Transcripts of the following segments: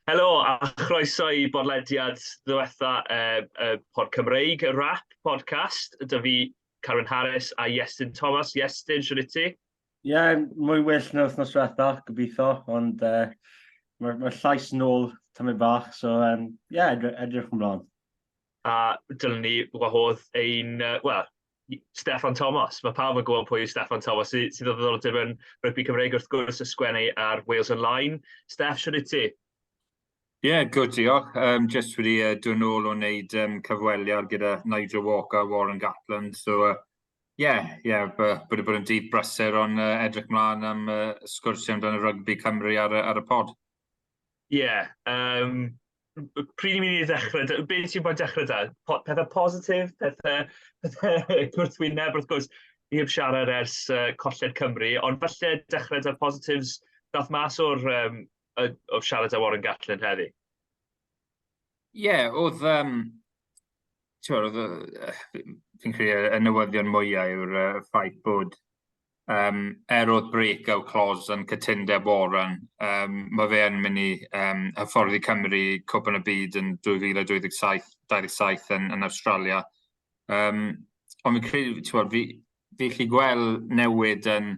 Helo a chroeso i bodlediad ddiwetha Pod Cymreig, y Rap podcast. Dy fi, Carwyn Harris a Iestyn Thomas. Iestyn, siwr i ti? Ie, yeah, mwy well na wythnos diwetha, gobeithio, ond mae'r ma llais nôl tamaid bach, so ie, yeah, edrych ymlaen. A dylwn ni wahodd ein, wel, Steffan Thomas. Mae pawb yn gwybod pwy yw Steffan Thomas, sydd o ddiddordeb yn rygbi Cymreig wrth gwrs, ysgwennu ar Wales Online. Steff, siwr i ti? Ie, yeah, good, diolch. Just wedi dod nôl o wneud cyfweliad gyda Nigel Walker a Warren Gatland. So, yeah, yeah, bod wedi bod yn dydd brysur, ond edrych mlaen am sgwrsio amdano rygbi Cymru ar y pod. Ie, yeah, pryd ni'n mynd i ddechrau, beth ti'n bod dechrau da? Pethau positif, pethau gwrthwyneb, wrth gwrs, ni heb siarad ers colled Cymru, ond falle dechrau da'r positives dath mas o siarad â Warren Gatland heddi. Ie, yeah, oedd... oedd, fi'n credu y newyddion mwyaf yw'r ffaith bod er oedd breakout clause yn cytundeb Warren, mae fe yn mynd i hyfforddi Cymru Cwpan y Byd yn 2027 27 yn Australia. Ond fi'n credu, ti'n fi gallu gweld newid yn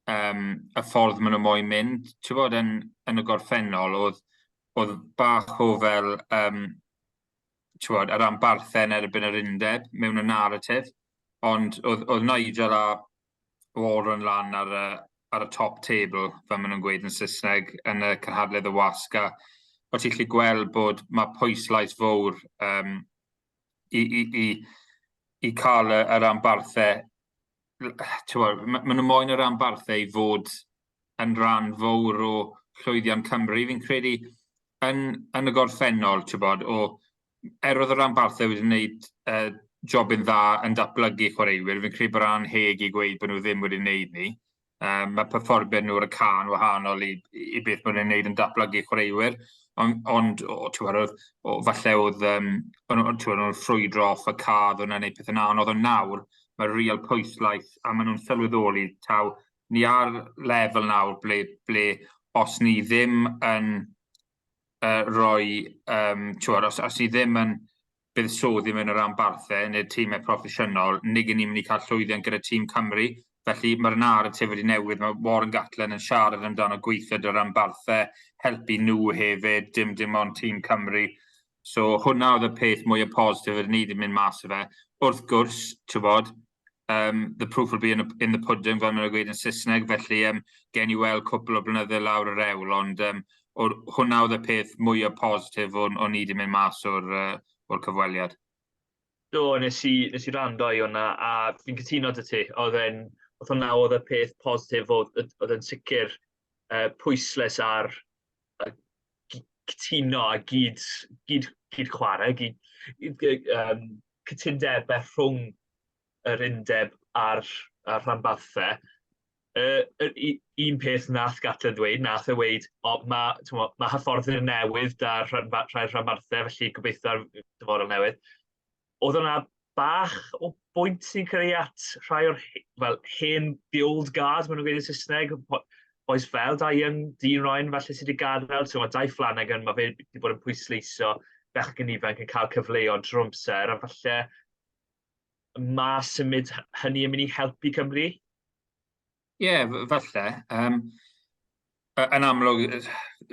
y ffordd maen nhw moyn mynd. Ti'n bod, yn y gorffennol, oedd bach o fel, ti'n bod, yr rhanbarthau yn erbyn yr undeb mewn y narrative, ond oedd Nigel a Warren lan ar y top table, fel maen nhw'n gweud yn Saesneg, yn y cynhadledd y wasg, a o ti'n gallu gweld bod mae pwyslais fawr i cael y rhanbarthau, maen nhw moyn y rhanbarthau i fod yn rhan fawr o llwyddiant Cymru. Fi'n credu yn y gorffennol, ti'n bod, er oedd y rhanbarthau wedi gwneud jobyn dda yn datblygu chwaraewyr, fi'n credu bod anheg i gweud bod nhw ddim wedi gwneud ni. Mae perfformiad nhw ar y cae yn wahanol i beth maen nhw'n gwneud yn datblygu chwaraewyr. Ond ti'n gwbod, falle oedd, ti'n gwbod, nhw'n ffrwydro off y cae, oedd hwnna'n gwneud pethau'n anodd, ond nawr mae real pwyslais a maen nhw'n sylweddoli taw ni ar lefel nawr ble os ni ddim yn rhoi, ti'n gwbod, os ni ddim yn buddsoddi mewn yr rhanbarthau neu'r tîmau proffesiynol, nid ni'n mynd i cael llwyddiant gyda tîm Cymru. Felly mae'r narratif wedi newid, mae Warren Gatland yn siarad amdano gweithio 'da'r rhanbarthau, helpu nhw hefyd, dim ond tîm Cymru. So hwnna oedd y peth mwyaf positif ydyn ni wedi mynd mas o fe. Wrth gwrs, ti'n bod, the proof will be in the pudding, fel maen nhw'n gweud yn Saesneg, felly gen i weld cwpl o blynyddoedd lawr yr hewl, ond hwnna oedd y peth mwyaf positif o'n ni wedi mynd mas o'r cyfweliad. Do, nes i wrando i hwnna, a fi'n cytuno 'da ti, oedd hwnna oedd y peth positif, oedd yn sicr pwyslais ar cytuno a gyd chwarae, gyd cytundebau rhwng yr undeb a'r rhanbarthau. Un peth nath Gatland dweud, nath e weud, o, ma hyfforddwyr newydd 'da'r rhai rhanbarthau, felly gobeithio ar dyfodol newydd. Oedd hwnna bach o bwynt sy'n creu at rhai o'r fel hen, the old guard, maen nhw'n gweud yn Saesneg, boys fel Dai Young, Dean Ryan, falle sydd wedi gadael. So mae Dai Flanagan, mae fe wedi bod yn pwysleisio bechgyn ifanc yn cael cyfleoedd drwy amser, a falle mae symud hynny yn mynd i helpu Cymru? Ie, yeah, falle. Yn amlwg,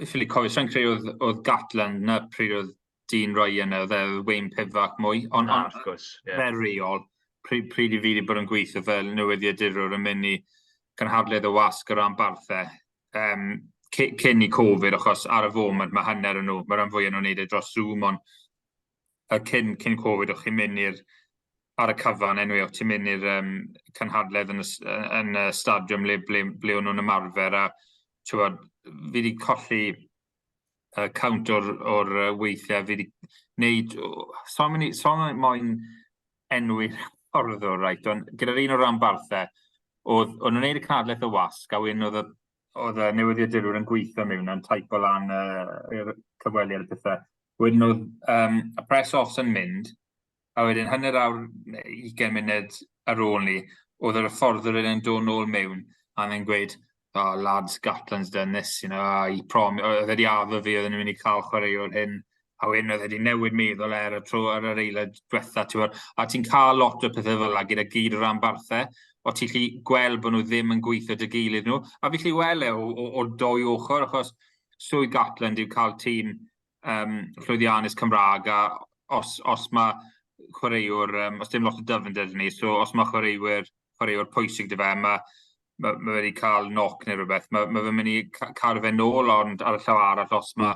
ffili cofio, sa'n credu oedd Gatland na pryd oedd Dean Ryan, oedd e Wayne Pivac mwy. Ond on, wrth gwrs, ie. Fel reol, pryd i fi wedi bod yn gweithio fel newyddiadurwr yn mynd i cynhadledd y wasg o ranbarthau, cyn i Covid, achos ar y foment mae hanner yn nhw, mae rhan fwyaf nhw'n neud e dros Zoom, ond cyn Covid, o'ch chi'n mynd i'r ar y cyfan, anyway, o'ch ti'n mynd i'r cynhadledd yn y stadiwm ble o'n nhw'n ymarfer, a ti'n fi wedi colli count o'r weithiau fi wedi wneud, so moyn enwi'r hyfforddwr, right, ond gyda'r un o'r rhanbarthau, oedd nhw'n gwneud y cynhadledd y wasg, a wedyn oedd y newyddiadurwyr yn gweithio mewn yn teipo lan y cyfweliad a pethau. Wedyn oedd y press offs yn mynd, a wedyn hanner awr, 20 munud ar ôl ni, oedd yr hyfforddwr yn dod nôl mewn, a yn gweud, Oh, lads, Gatland's done this, you know, a i prom, oedd wedi addo fi, oedd yn mynd i cael chwaraewr hyn, a wedyn oedd wedi newid meddwl er y tro ar yr eilad diwetha, ti'n gwybod, a ti'n cael lot o pethau fel la gyda gyd o ranbarthau, o ti'n lli gweld bod nhw ddim yn gweithio dy gilydd nhw, a fi lli weld e o, o, o doi ochr, achos swydd Gatland yw cael tîm um, llwyddiannus Cymraeg, a os, os mae chwaraewr, um, os dim lot o dyfnder ni, so os mae chwaraewyr, chwaraewr pwysig dy fe, mae mae, mae wedi cael knock neu rhywbeth, mae, mae fe'n mynd i cael fe nôl, ond ar y llaw arall, os mae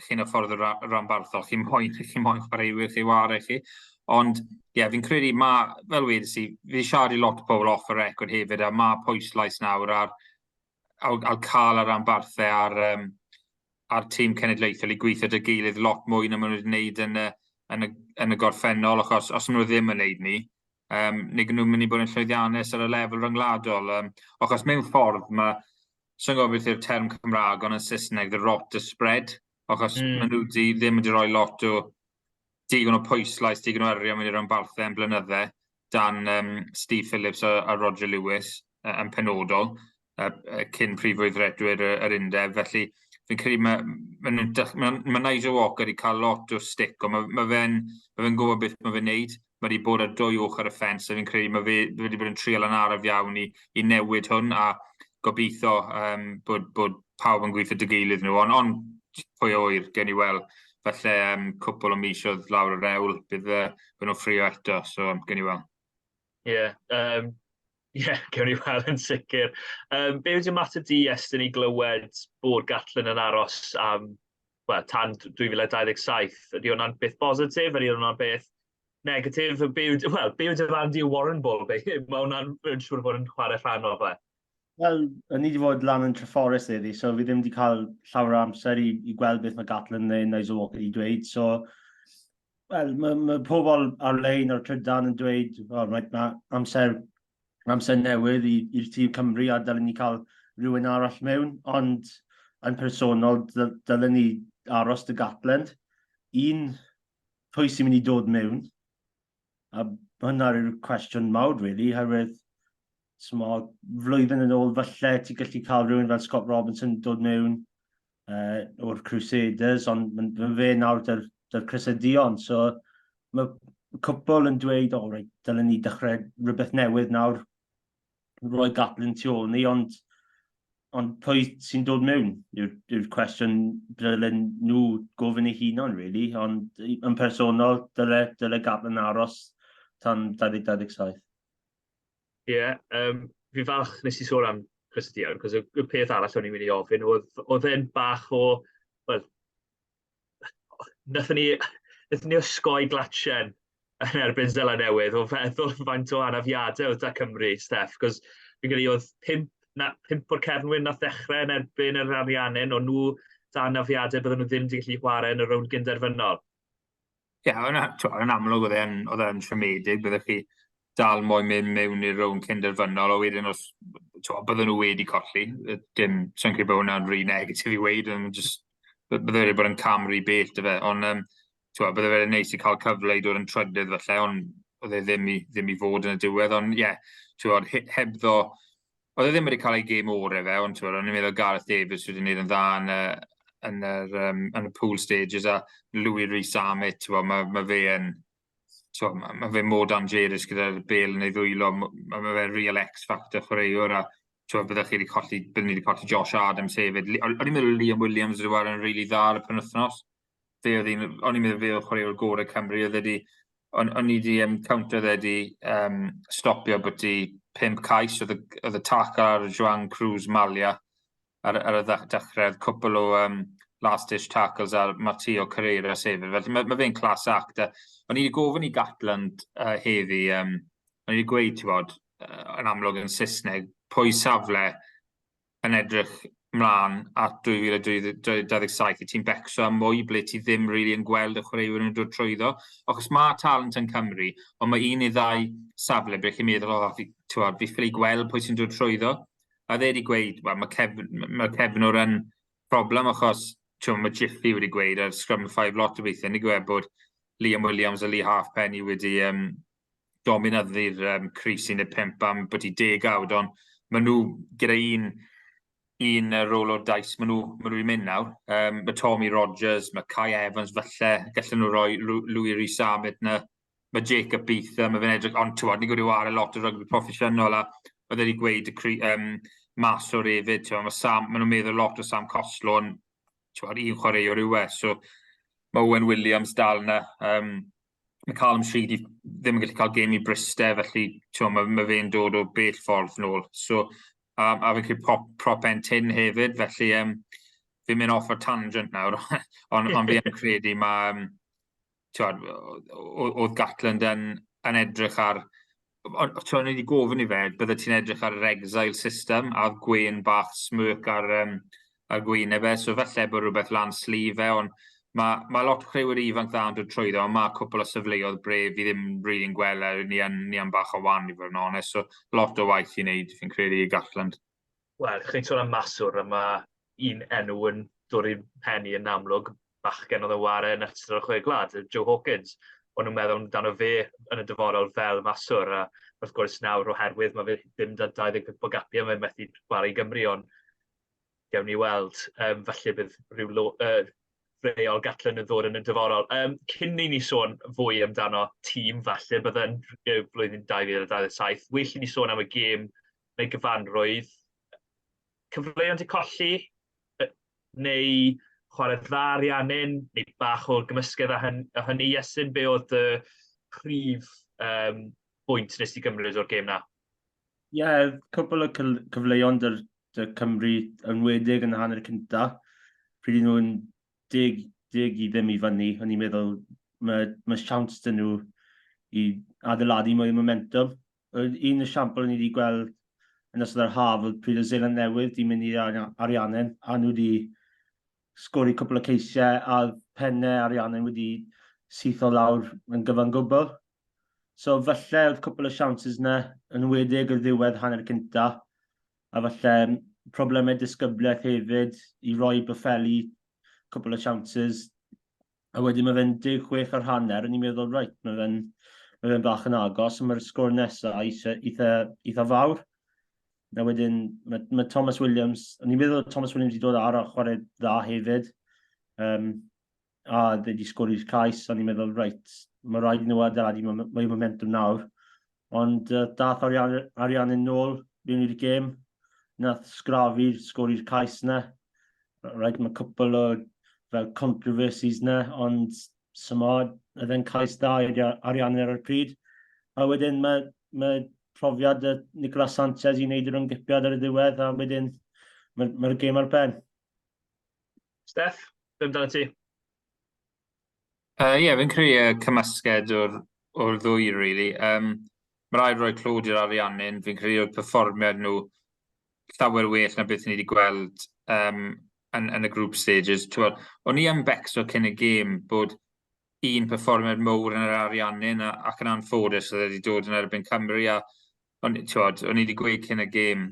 chi'n y ffordd y ranbarthol, chi'n moyn, chi moyn chwaraewyr chi ware chi. Ond, ie, yeah, fi'n credu mae, fel wedes i, fi siarad i lot o bobl off y record hefyd, a mae pwyslais nawr ar, ar, ar cael y ranbarthau ar, um, a'r tîm cenedlaethol i gweithio 'da gilydd lot mwy na maen nhw wedi gwneud yn y, yn y, yn y gorffennol, achos os maen nhw ddim yn gwneud ni, um, nid nhw'n mynd i bod yn llwyddiannus ar y lefel ryngwladol. Um, achos mewn ffordd, mae, sy'n gwybod beth yw'r term Cymraeg, ond yn Saesneg, the rot is spread, achos mm. maen nhw di, ddim wedi rhoi lot o digon o pwyslais, digon o arian mewn i'r rhanbarthau yn blynydde, dan um, Steve Phillips a, a Roger Lewis uh, yn penodol, uh, cyn prif weithredwyr yr undeb. Felly, fi'n credu mae, mae, ma, ma Nigel Walker wedi cael lot o stick, ond mae, ma fe'n ma fe gwybod beth mae fe'n neud. Mae wedi bod ar dwy ochr y ffens, a fi'n credu mae fe wedi bod yn trial yn araf iawn i, i newid hwn, a gobeithio um, bod, bod pawb yn gweithio dy gilydd nhw. Ond on, pwy a ŵyr, gen i weld, falle um, cwpl o misoedd lawr yr ewl, bydd, uh, bydd nhw'n ffrio eto, so gen i weld. Ie, yeah, um, yeah, gewn ni weld yn sicr. Um, be wedi ymateb di, Estyn, i glywed bod Gatlin yn aros am, well, tan 2027? Ydy hwnna'n beth bositif? Ydy hwnna'n beth negatif? Be yw, well, be yw dy farn di o Warren Ball? Mae hwnna'n siŵr bod yn chwarae rhan o fe. Wel, o'n i wedi bod lan yn Treforys heddi, so fi ddim wedi cael llawer o amser i, i gweld beth mae Gatlin neu Nigel Walker wedi dweud. So, wel, mae, mae pobl ar-lein o'r trydan yn dweud, oh, right, mae amser, amser newydd i'r tîm Cymru a dylen ni cael rhywun arall mewn, ond yn personol, dylen ni aros dy Gatland. Un, pwy sy'n mynd i dod mewn? A hwnna yw'r cwestiwn mawr, really, herwydd smo, flwyddyn yn ôl, falle ti'n gallu cael rhywun fel Scott Robinson dod mewn uh, o'r Crusaders, ond mae fe nawr dy'r dyr Crysau Duon. So mae cwpl yn dweud, o, oh, reit, dylen ni dechrau rhywbeth newydd nawr, rhoi Gatlin tu ôl ni, ond ond pwy sy'n dod mewn yw'r yw cwestiwn dylen nhw gofyn eu hunan, really. Ond yn personol, dyle, dyle Gatlin aros tan 2027. Ie, yeah, um, fi falch nes i sôn am Chris Dion, cos y, y peth arall o'n i'n mynd i ofyn oedd, oedd e'n bach o, wel, nathon ni, nathon ni osgoi glatchen yn erbyn Seland Newydd o feddwl faint o anafiadau oedd da Cymru, Steff, cos fi'n credu oedd pump, na, pump o'r cefnwyr nath ddechrau yn erbyn yr Ariannin, o'n nhw da anafiadau bydden nhw ddim wedi gallu chwarae yn y rownd gynderfynol. Ie, yeah, yn, yn amlwg oedd e'n oedd e'n siomedig, byddech chi dal moyn mynd mewn i'r rownd cynderfynol, a wedyn os bydden nhw wedi colli, dim, sa'n credu bod hwnna'n rhy negatif i weud, yn just, bydde wedi bod yn cam rhy bell dy fe, ond um, bydde fe'n neis i cael cyfle i dod yn trydydd falle, ond oedd e ddim i, ddim i fod yn y diwedd, ond ie, yeah, hebddo, oedd e ddim wedi cael ei gêm orau fe, ond o'n i'n meddwl Gareth Davies wedi gwneud yn dda yn y, yn yr, um, yn y pool stages, a Louis Rees-Zammit, mae ma fe yn, mae ma fe mor dangerous gyda'r bel yn ei ddwylo, mae ma fe'n real X-factor chwaraewr, a twod, byddech chi wedi colli, byddwn ni wedi colli Josh Adams hefyd. O'n i'n meddwl Liam Williams wedi wario yn rili really dda ar y penwythnos. Fe oedd un, o'n i'n meddwl fe oedd chwaraewr gorau Cymru, oedd wedi, o'n, o'n i wedi um, counter oedd wedi um, stopio bod i pump cais, oedd y, oedd y tackle ar Juan Cruz Malia ar, ar y dechrau, oedd cwpl o um, last ditch tackles ar Matteo Carreras hefyd. Felly mae, mae fe'n class act. A, o'n i wedi gofyn i Gatland uh, heddi, um, o'n i wedi gweud, ti'n bod, uh, yn amlwg yn Saesneg, pwy safle yn edrych mlaen at 2027 i ti'n becso am mwy ble ti ddim really yn gweld y chwaraewyr yn dod trwyddo. Achos mae talent yn Cymru, ond mae un neu ddau safle ble chi'n meddwl, oh, fi, twod, fi ffili gweld pwy sy'n dod trwyddo. A dde wedi gweud, wel, mae, cef, mae cefnwr yn problem achos twod, mae Jiffy wedi gweud ar Scrum 5 lot o weithiau, ni gweld bod Liam Williams a Lee Halfpenny wedi um, dominyddu'r um, crys 15 am bod i degawd, ond maen nhw gyda un un rôl o'r dais maen nhw, maen nhw wedi mynd nawr. Mae Tommy Rogers, mae Kai Evans falle, gallen nhw roi Louis Rees-Zammit na, mae Jacob Beatha, mae fe'n edrych, ond ti'n ni'n gwybod i lot o rygbi proffesiynol a oedd wedi gweud y cri, maswr hefyd, ti'n mae Sam, maen nhw'n meddwl lot o Sam Costelow, ond ti'n un chwaraewr yw e, so mae Owen Williams dal yna. Mae Callum Sheedy ddim yn gallu cael gêm i Bryste, felly ti'n mae, mae fe'n dod o bell ffordd nôl. So, a fi'n credu prop en tyn hefyd, felly fi'n mynd off ar tangent nawr, ond on fi yn credu mae, oedd Gatland yn edrych ar, ond ti'n wedi gofyn i fe, bydde ti'n edrych ar yr exile system, a oedd gwên bach smirk ar gwyneb e, so falle bod rhywbeth lan sleeve fe, ond mae lot o chwaraewyr ifanc dda yn dod trwyddo, ond mae cwpl o safleoedd bref fi ddim really'n gweld e, ni yn bach o wan i fod yn onest, so lot o waith i wneud, fi'n credu, i Gatland. Wel, chi'n sôn am maswr, a mae un enw yn dod i'n pen i yn amlwg, bachgen oedd yn ware yn ystod y Chwe Gwlad, Joe Hawkins. O'n nhw'n meddwl amdano fe yn y dyfodol fel maswr, a wrth gwrs nawr oherwydd mae fe ddim 'da 25 o gapiau, mae'n methu chwarae i Gymru, ond gewn ni weld. Falle bydd rhyw reol Gatland yn ddod yn y dyfodol. Cyn i ni sôn fwy amdano tîm falle bydde'n blwyddyn 2027, well i ni sôn am y gêm neu gyfanrwydd. Cyfleoedd 'di colli, neu chwarae dda Ariannin, neu bach o'r gymysgedd a hynny, Iestyn, be oedd y prif bwynt nes i gymryd o'r gêm na? Ie, yeah, cwpl o cyfleoedd dy'r Cymru yn wedig yn hanner cynta. Pryd nhw'n 10-0 i fyny, o'n i'n meddwl mae siawns dyn nhw i adeiladu mwy o momentum. Un esiampl o'n i wedi gweld yn ystod yr haf oedd pryd o Seland Newydd di mynd i Ariannin a nhw wedi sgori cwpl o ceisiau a pennau Ariannin wedi sytho lawr yn gyfan gwbl. So falle oedd cwpl o chances na yn wedig y ddiwedd hanner cynta a falle problemau disgyblaeth hefyd i roi Boffelli cwpl o chances. A wedyn mae fe'n 16 ar hanner, a ni'n meddwl, reit, mae fe bach yn agos, a mae'r sgôr nesaf eitha fawr. A wedyn mae Thomas Williams, o'n i'n meddwl Thomas Williams wedi dod ar a chwarae dda hefyd. A wedi sgori'r cais, o'n i'n meddwl, reit, mae rhaid i nhw adeiladu mwy o momentum nawr. Ond dath Ariannin nôl mewn i'r gêm, nath Sgrafi sgori'r cais na. Rhaid mae cwpl o fel controversies na, ond symod, oedd e'n cais da i'r Ariannin ar y pryd. A wedyn mae profiad y Nicolas Sanchez i wneud yr ymgypiad ar y diwedd, a wedyn mae'r mae gêm ar ben. Steff, be amdano ti? Ie, yeah, fi'n credu y cymysged o'r ddwy, really. Mae rhaid rhoi clod i'r Ariannin. Fi'n credu o'r perfformiad nhw llawer well na beth ni wedi gweld yn y group stages. Twel, o'n i yn becso cyn y gêm bod un perfformiad mowr yn yr Ariannin ac yn anffodus oedd wedi dod yn erbyn Cymru a o'n, twod, o'n i wedi gweud cyn y gêm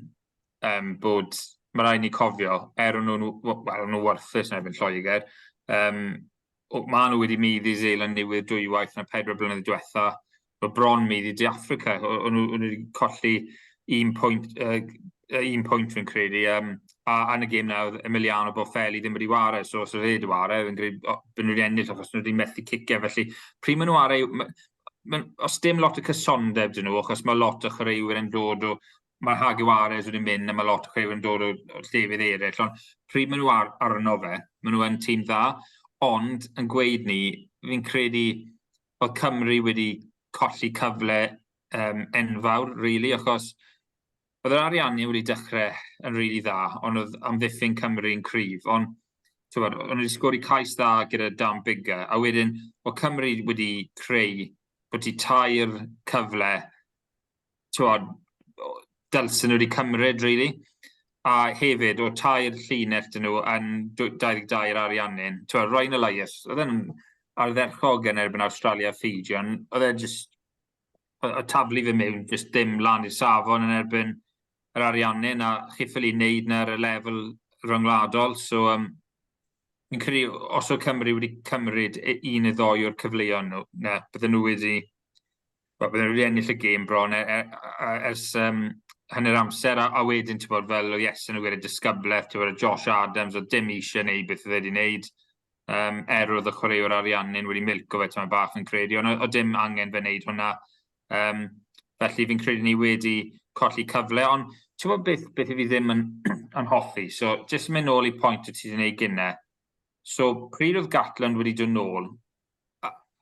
bod mae rhaid ni cofio, er o'n nhw'n well, nhw warthus yn erbyn Lloegr, maen nhw wedi maeddu Seland Newydd dwywaith yn y 4 blynedd diwetha, o bron maeddu De Affrica, o'n nhw wedi colli 1 pwynt fi'n credu, a yn y gêm nawr, Emiliano Boffelli ddim wedi ware, so os oedd e wedi ware, fi'n credu, oh, byd nhw wedi ennill achos nhw wedi methu cicio, felly pryd maen nhw ware, os dim lot o cysondeb dyn nhw, achos mae lot o chwaraewyr yn dod o, mae Jaguares wedi mynd a mae lot o chwaraewyr yn dod o llefydd eraill, ond pryd maen nhw arno fe, maen nhw yn tîm dda, ond yn gweud ni, fi'n credu oedd Cymru wedi colli cyfle enfawr, really, achos oedd yr Ariannin wedi dechrau yn rili really dda, ond oedd amddiffyn Cymru yn cryf, ond t'wod, o'n nhw wedi sgori cais dda gyda Dan Biggar, a wedyn oedd Cymru wedi creu bod ti tair cyfle, t'wod, dylsen nhw wedi cymryd, really. A hefyd, o tair llinell dyn nhw yn 22 yr Ariannin, t'wod, Ryan Elias, oedd e'n ardderchog yn erbyn Australia a Fiji, ond oedd e just, o taflu fe mewn, just dim lan i'r safon yn erbyn yr Ariannin, a chi ffili wneud na ar y lefel rhyngwladol, so fi'n credu os oedd Cymru wedi cymryd un neu ddoi o'r cyfleoedd nhw, na, bydden nhw wedi, well, bydden nhw wedi ennill y gêm bron ers hanner amser, a wedyn, ti'n bod, fel o Iestyn yn gweud, y disgyblaeth, ti'n bod, Josh Adams, oedd dim eisiau neud beth oedd wedi wneud. Er oedd y chwaraewr Ariannin wedi milco fe tyma bach yn credu, ond oedd dim angen fe wneud hwnna. Felly fi'n credu ni wedi colli cyfle, ond ti'n bod beth i fi ddim yn hoffi. So, jyst mynd nôl i pwynt o ti wedi gwneud gynne. So, pryd oedd Gatland wedi dod nôl,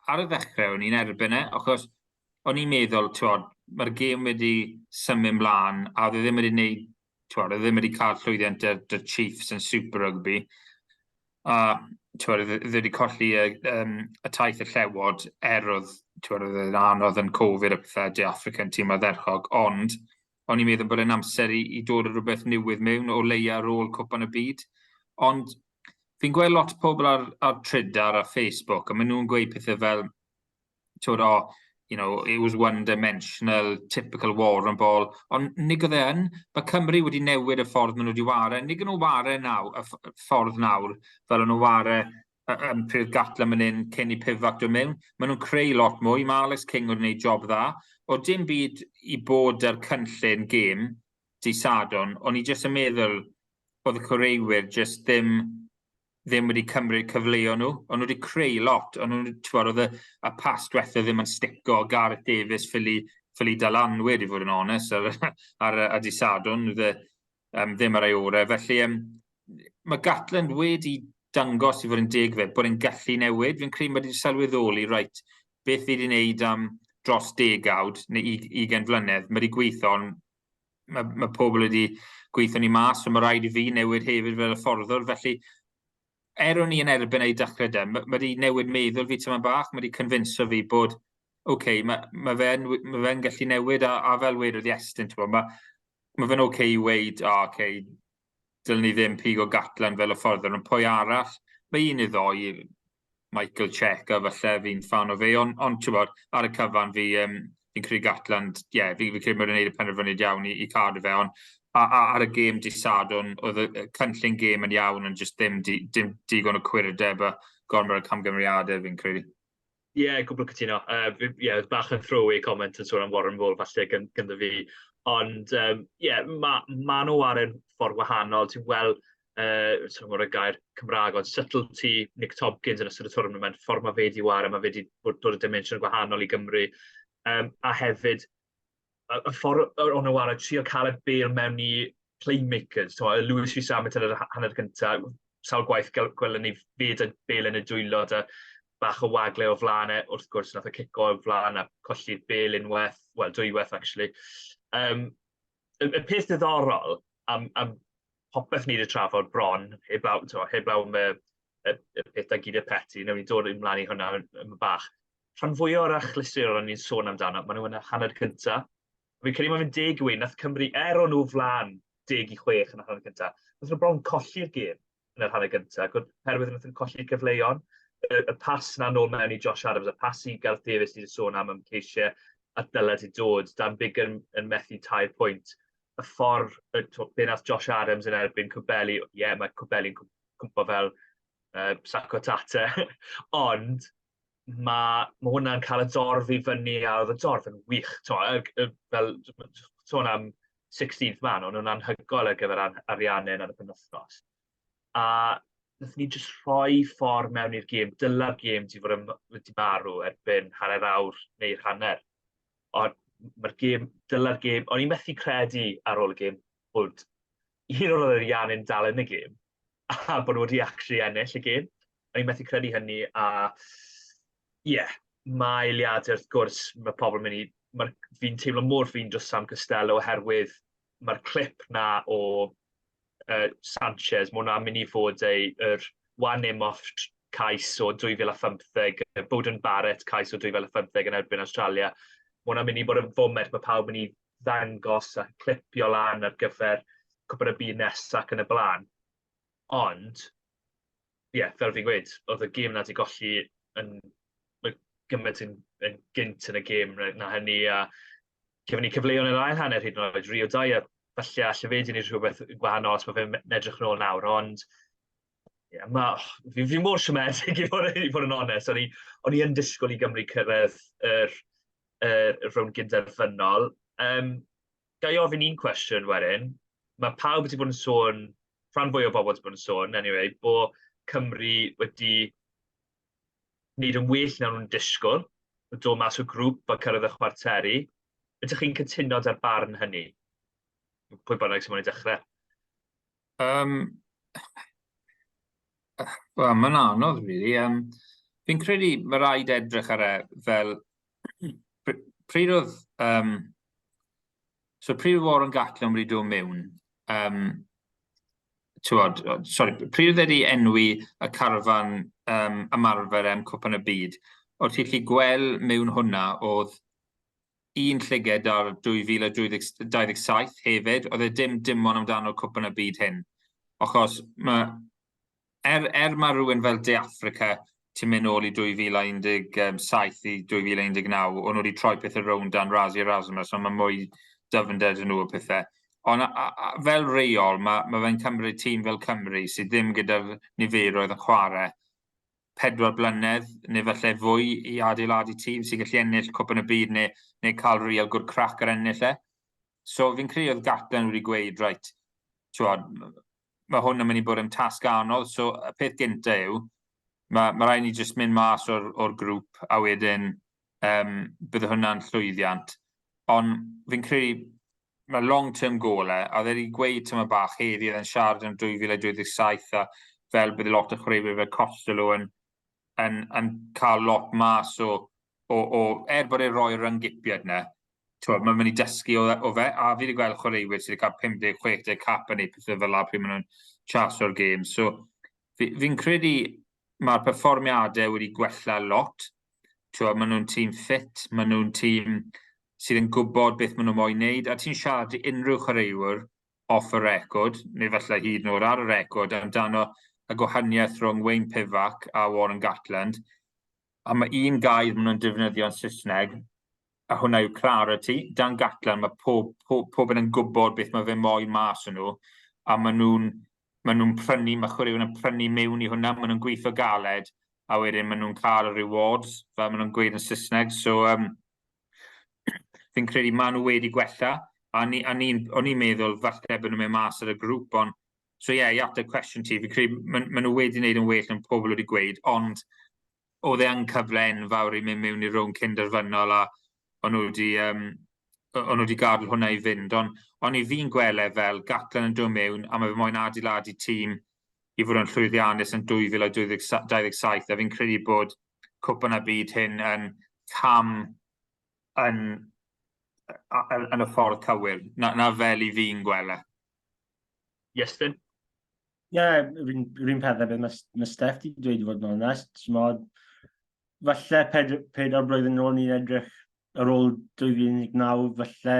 ar y ddechrau o'n i'n erbyn e, achos o'n i'n meddwl, ti'n mae'r gêm wedi symud mlaen, a oedd e ddim wedi gwneud, ti'n oedd e ddim wedi cael llwyddiant 'da Chiefs yn Super Rugby. A ti'n oedd e wedi colli y taith y Llewod, er oedd, ti'n oedd e'n anodd yn Covid a pethau, De Africa yn tîm ardderchog, ond o'n i'n meddwl bod e'n amser i dod o rhywbeth newydd mewn, o leia ar ôl Cwpan y Byd. Ond fi'n gweld lot o pobl ar Trydar a Facebook, a maen nhw'n gweud pethau fel, ti'n oh, it was one-dimensional, typical Warren Ball. Ond nig oedd e yn, mae Cymru wedi newid y ffordd maen nhw wedi ware. Nig nhw ware naw, y ffordd nawr, fel o'n nhw ware pryd Gatland mynd hyn cyn i Pivac dod mewn. Maen nhw'n creu lot mwy. Mae Alex King wedi gwneud job dda. O dim byd i bod ar cynllun gêm di Sadwrn, o'n i jyst yn meddwl oedd y chwaraewyr jyst ddim wedi cymryd cyfleoedd nhw. O'n nhw wedi creu lot. O'n nhw, ti'n oedd y pas diwethaf ddim yn stico. Gareth Davies ffili dal anwyd, i fod yn onest, ar di Sadwrn. Oedd e ddim ar ei orau. Felly, mae Gatland wedi dangos, i fod yn deg fe, bod e'n gallu newid. Fi'n credu mae wedi sylweddoli, reit, beth fi wedi wneud am dros degawd neu 20 flynedd, mae wedi gweithio, ond mae pobl wedi gweithio ni mas, so mae rhaid i fi newid hefyd fel y fforddwr. Felly, er o'n i yn erbyn ei dechrau de, mae wedi newid meddwl fi tyma bach, mae wedi convinso fi bod, oce, okay, mae fe'n ma fe gallu newid, a fel wedodd Iestyn, mae ma fe'n oce okay i weud, o, oh, oce, okay, dylwn ni ddim pigo Gatland fel y ffordd, ond pwy arall? Mae un i ddoi, Michael Cheika, falle fi'n fan o fe, ond ti'n bod, ar y cyfan fi'n credu Gatland, ie, yeah, fi credu mae'n gwneud y penderfyniad iawn i cadw fe, ond a ar y gêm di Sadwrn, oedd y cynllun gêm yn iawn, ond jyst ddim digon o cwirdeb a gormod o camgymeriadau fi'n credu. Ie, yeah, gwbl cytuno. Ie, yeah, bach yn throwaway comment yn sôn am Warren Ball falle gyda fi. Ond ie, yeah, ma nhw ar un ffordd wahanol. Ti'n gweld, sôn am y gair Cymraeg, ond subtlety Nick Tompkins yn ystod y tournament, ffordd mae fe di ware, mae fe di dod o dimensiwn gwahanol i Gymru. A hefyd, y ffordd o'n nhw ware, trio cael y bêl mewn i playmakers. So, Louis Rees-Zammit yn yr hanner cyntaf, sawl gwaith gwelwn ni fe 'da bêl yn y dwylo, da bach o wagle o flaen e, wrth gwrs nath e cico o flaen a colli'r bêl unwaith, wel dwywaith actually. Y peth diddorol am popeth ni wedi trafod bron, heblaw am y peth da gyda Petty, newn ni dod ymlaen i hwnna yn bach. Rhan fwyaf o'r achlysuron o'n ni'n sôn amdano, maen nhw yn y hanner cyntaf. Fi'n credu mae fe'n deg i weud, nath Cymru, er o'n nhw flaen 10-6 yn y hanner cyntaf, nath nhw bron colli'r gêm yn yr hanner gyntaf, oherwydd nath nhw colli'r cyfleon. Y pas na nôl mewn i Josh Adams, y pas i Gareth Davies ni wedi sôn am ceisiau a dylai di dod, Dan Biggar yn methu 3 pwynt. Y ffordd, be nath Josh Adams yn erbyn Cubelli, ie, yeah, mae Cubelli'n cwmpo fel sac o tate, ond mae hwnna'n cael y dorf i fyny, a oedd y dorf yn wych, to, fel sôn am 16th man, o'n nhw'n anhygoel ar gyfer Ariannin ar y penwythnos. A nath ni jyst rhoi ffordd mewn i'r gêm, dyla'r gêm di fod yn wedi marw erbyn hanner awr neu'r hanner. Ond mae'r gêm, dyla'r gêm, o'n i'n methu credu ar ôl y gêm bod un o'r Ariannin dal yn y gêm, a bod nhw wedi actually ennill y gêm. O'n i'n methu credu hynny, a ie, yeah, mae eiliadau wrth gwrs, mae pobl yn mynd i, fi'n teimlo mor fi'n dros Sam Costello oherwydd mae'r clip na o Sanchez, mae hwnna'n mynd i fod yr Juan Imhoff cais o 2015, Beauden Barrett cais o 2015 yn erbyn Australia. Mae hwnna'n mynd i bod yn foment, mae pawb yn mynd i ddangos a clipio lan ar gyfer Cwpan y Byd nesaf ac yn y blaen. Ond, ie, yeah, fel fi'n gweud, oedd y gêm na di golli yn gymaint yn gynt yn y gêm na hynny, a cefon ni cyfleoedd yn yr ail hanner hyd yn oed, Rio Dyer, falle alle fe di wneud rhywbeth gwahanol os mae fe'n edrych yn ôl nawr, ond yeah, fi mor siomedig i fod yn onest. O'n i yn disgwyl i Gymru cyrraedd yr rownd gynderfynol. Um, Ga i ofyn un cwestiwn wedyn? Mae pawb wedi bod yn sôn, rhan fwy o bobl wedi bod yn sôn, anyway, bod Cymru wedi wneud yn well na nhw'n disgwyl, dod mas o grŵp a cyrraedd y chwarteri. Ydych chi'n cytuno da'r barn hynny? Pwy bynnag sy'n mynd i dechrau? Wel, mae'n anodd, really. Fi'n credu mae rhaid edrych ar e fel... Pryd oedd... So pryd oedd Warren Gatland wedi dod mewn, tywod, sorry, pryd oedd wedi enwi y carfan ymarfer am Cwpan y Byd, oedd ti'n gallu gweld mewn hwnna oedd un llyged ar 2027 hefyd, oedd e dim dim ond amdano Cwpan y Byd hyn. Achos mae, er mae rhywun fel De Affrica, ti'n mynd nôl i 2017 i 2019, o'n nhw wedi troi pethau rownd dan Rassie Erasmus, ond mae mwy dyfnder yn nhw o pethau. Ond a fel reol, mae fe'n cymryd tîm fel Cymru sydd ddim gyda'r niferoedd yn chwarae 4 blynedd neu falle fwy i adeiladu tîm sy'n gallu ennill Cwpan y Byd neu cael real good crack ar ennill e. So fi'n credu oedd Gatland wedi gweud, right, tywod, mae hwn yn mynd i bod yn tasg anodd, so y peth gynta yw, mae rhaid ni jyst mynd mas o'r grŵp a wedyn bydd hwnna'n llwyddiant. Ond fi'n credu mae long-term goal e, a oedd e wedi gweud tyma bach heddi, oedd e'n siarad yn 2027 a fel bydd lot o chwaraewyr fel Costelow yn cael lot mas o er bod e'n rhoi'r ryngipiad yna, mae'n mynd i dysgu o fe, a fi wedi gweld chwaraewyr sydd wedi cael 50-60 cap yn ei pethau fel la pryd maen nhw'n chaso'r gêm. So fi'n credu mae'r perfformiadau wedi gwella lot. Maen nhw'n tîm ffit, maen nhw'n tîm sydd yn gwybod beth maen nhw moyn wneud, a ti'n siarad i unrhyw chwaraewr off y record, neu falle hyd yn oed ar y record, amdano y gwahaniaeth rhwng Wayne Pivac a Warren Gatland. A mae un gair maen nhw'n defnyddio yn Saesneg, a hwnna yw clarity. Dan Gatland, mae pob yn gwybod beth mae fe moyn mas o'n nhw, a maen nhw'n prynu, mae chwaraewyr yn prynu mewn i hwnna, maen nhw'n gweithio galed, a wedyn maen nhw'n cael y rewards, fel maen nhw'n gweud yn Saesneg. So, fi'n credu maen nhw wedi gwella, a o'n i'n meddwl falle bod nhw'n mynd mas ar y grŵp, ond so ie, yeah, i ateb cwestiwn ti, fi'n credu maen nhw wedi wneud yn well yn pobl wedi gweud, ond oedd e yn cyfle enfawr i mynd mewn i'r rownd cynderfynol a o'n nhw wedi gadael hwnna i fynd. Ond i fi'n gweld e fel Gatland yn dod mewn a mae fe moyn adeiladu tîm i fod yn llwyddiannus yn 2027 a fi'n credu bod Cwpan y Byd hyn yn cam yn y ffordd cywir, na fel i fi'n gweld e. Iestyn? Ie, yeah, yr un pethau beth mae Steph wedi dweud i fod yn onest. Mod, falle 4 blwyddyn nôl ni'n edrych ar ôl 2019, falle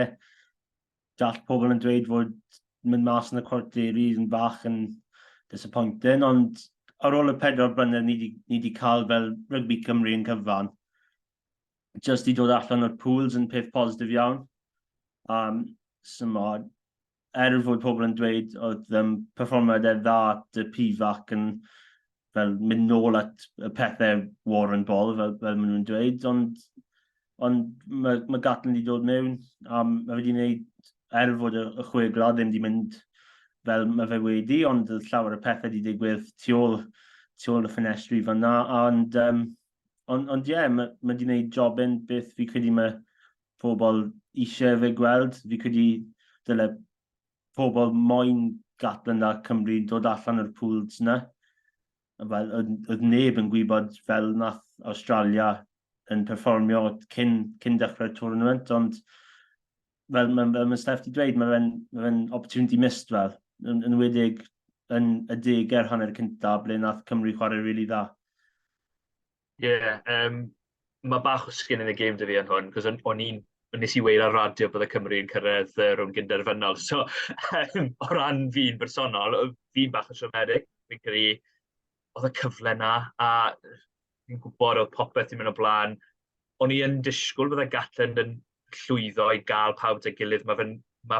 dall pobl yn dweud fod mynd mas yn y cwarteri yn bach yn disappointing, ond ar ôl y 4 blynedd ni wedi cael fel rygbi Cymru yn cyfan, just i dod allan o'r pools yn peth positif iawn. So mod, er fod pobl yn dweud oedd perfformiadau dda at y Pivac yn fel mynd nôl at y pethau Warren Ball, fel maen nhw'n dweud, ond mae Gatland wedi dod mewn, a mae wedi gwneud, er fod y chwe gwlad ddim wedi mynd fel mae fe wedi, ond oedd llawer o pethau wedi digwydd tu ôl y ffenestri fan'na, ond ie, yeah, mae wedi gwneud jobyn beth fi credu mae pobl eisiau fe gweld. Fi credu dyle pobl moyn Gatland a Cymru dod allan o'r pools yna. Fel, oedd neb yn gwybod fel nath Australia yn perfformio cyn dechrau'r tournament, ond fel mae Steph wedi dweud, mae fe'n opportunity missed fel, yn enwedig yn y degau'r hanner cyntaf ble nath Cymru chwarae really dda. Ie, yeah, mae bach o skin in the game 'da fi yn hwn, cos o'n i'n nes i weud ar radio bod y Cymru yn cyrraedd rownd gynderfynol. So, o ran fi'n bersonol, fi'n bach o siomedig. Fi'n credu oedd y cyfle na, a fi'n gwybod oedd popeth yn mynd o blaen. O'n i yn disgwyl bydde Gatland yn llwyddo i gael pawb 'da'i gilydd. Mae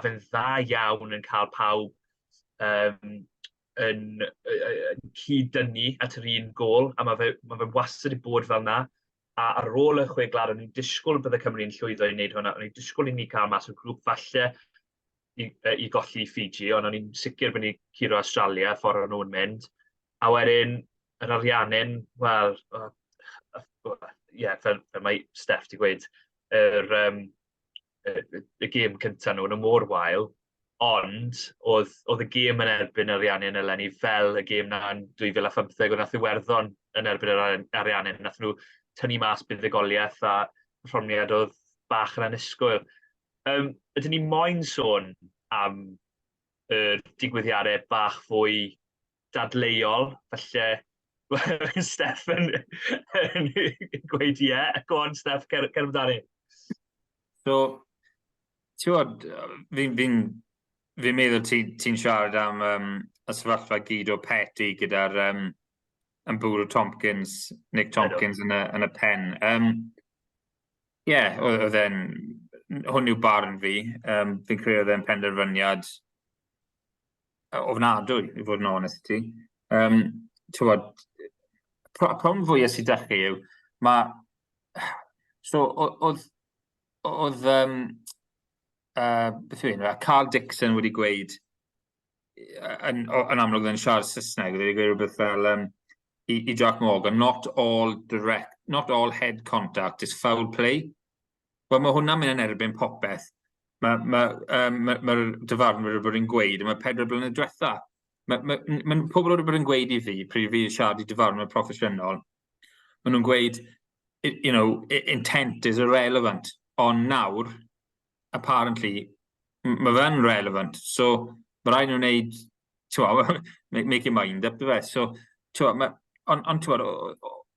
fe'n dda iawn yn cael pawb yn cyd-dynnu at yr un gol, a mae fe wastad wedi bod fel na. A ar ôl y chwe gwlad, o'n i'n disgwyl bydde Cymru'n llwyddo i wneud hwnna. O'n i'n disgwyl i ni cael mas o'r grŵp falle. i, i golli Fiji, ond o'n i'n sicr bod ni curo Australia, ffordd o'n nhw'n mynd. A wedyn, yr Ariannin, wel, ie, yeah, fel, fel mae Steph di gweud, yr, um, y, y gêm cyntaf nhw, nhw mor wael, ond oedd, oedd y gêm yn erbyn Ariannin eleni fel y gêm na yn 2015, oedd nath Iwerddon yn erbyn yr Ariannin, nath nhw tynnu mas buddugoliaeth a perfformiad oedd bach yn annisgwyl. Um, ydyn ni moyn sôn am y digwyddiadau bach fwy dadleuol, falle Steph yn, yn gweud ie. Yeah. Go on, Steph, cer, cer amdani. So, ti'n gwybod, fi'n fi, fi meddwl ti'n ti siarad am um, y sefyllfa gyd o Petty gyda'r um, yn bwrw Tompkins, Nick Tompkins yn y, yn y pen. Um, Ie, yeah, oedd e'n... Hwn yw barn fi. Um, fi'n credu oedd e'n penderfyniad ofnadwy, i fod yn onest i ti. Um, Ti'n problem fwyaf sydd â chi yw, mae... So, oedd... Oedd... Um, beth yw enw e? Carl Dixon wedi gweud, yn, yn amlwg yn siarad Saesneg, wedi gweud rhywbeth fel um, i, i Jack Morgan, not all direct, not all head contact is foul play. Wel, mae hwnna'n mynd yn erbyn popeth. Mae'r ma, um, ma, ma dyfarnwyr wedi bod yn gweud am y pedwar blynedd diwetha. Mae ma, ma, pobl wedi bod yn gweud i fi, pryd fi siarad i dyfarnwyr proffesiynol, maen nhw'n gweud, you know, intent is irrelevant. Ond nawr, apparently, mae fe'n relevant. So, mae rhaid nhw'n wneud, ti'n make your mind up, dyfe. So, ti'n ma, ond, on, ti'n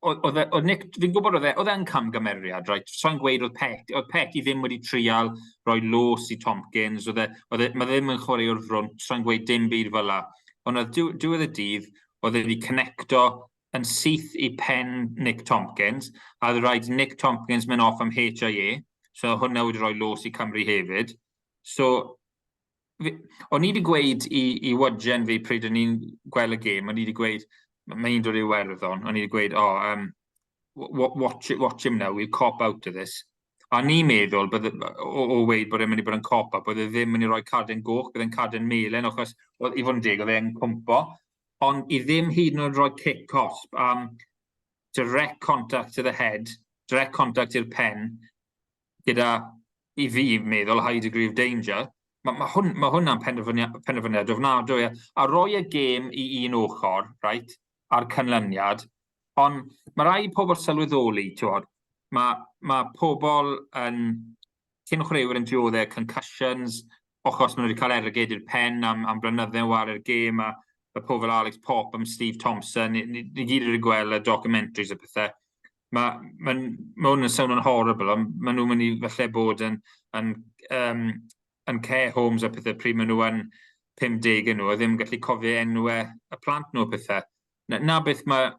oedd e, oedd Nick, fi'n gwybod oedd e, oedd e'n camgymeriad, right? So'n gweud oedd Pet, oedd Petty ddim wedi trial rhoi los i Tompkins, oedd e, oedd e, mae ddim yn chwarae o'r front, so'n gweud dim byd fel la. Ond oedd diwedd y dydd, oedd e wedi connecto yn syth i pen Nick Tompkins, a oedd rhaid Nick Tompkins mynd off am HIA, so hwnna wedi rhoi los i Cymru hefyd. So, fi, o'n i wedi gweud i, i Wydgen fi pryd o'n i'n gweld y gêm, o'n i wedi gweud, mae un dod i Iwerddon, o'n i wedi gweud, oh, watch, watch him now, we'll cop out of this. A ni'n meddwl, bydde, o, o weid bod e'n mynd i bod yn cop out, bod e ddim mynd i roi carden goch, bydd e'n carden melen, achos, i fod yn deg, oedd e'n cwmpo. Ond i ddim hyd yn oed rhoi cic cosb am direct contact to the head, direct contact i'r pen, gyda, i fi meddwl, high degree of danger, mae ma hwn, ma hwnna'n penderfyniad, penderfyniad ofnadwy. A roi y gêm i un ochr, right, a'r canlyniad, ond mae rai pobl sylweddoli, ti'n mae, ma pobl yn, cyn chwaraewyr yn dioddef concussions, achos maen nhw wedi cael ergyd i'r pen am, am blynydde yn ware'r gêm, a y pobl fel Alex Popp, am Steve Thompson, ni, ni, ni gyd wedi gweld y documentaries a pethau. Mae ma, ma hwn yn swnio'n horrible, ond maen nhw'n mynd i falle bod yn, yn, um, yn care homes a pethau pryd maen nhw yn 50 nhw, a ddim yn gallu cofio enwau y plant nhw a pethau. Na, na beth mae,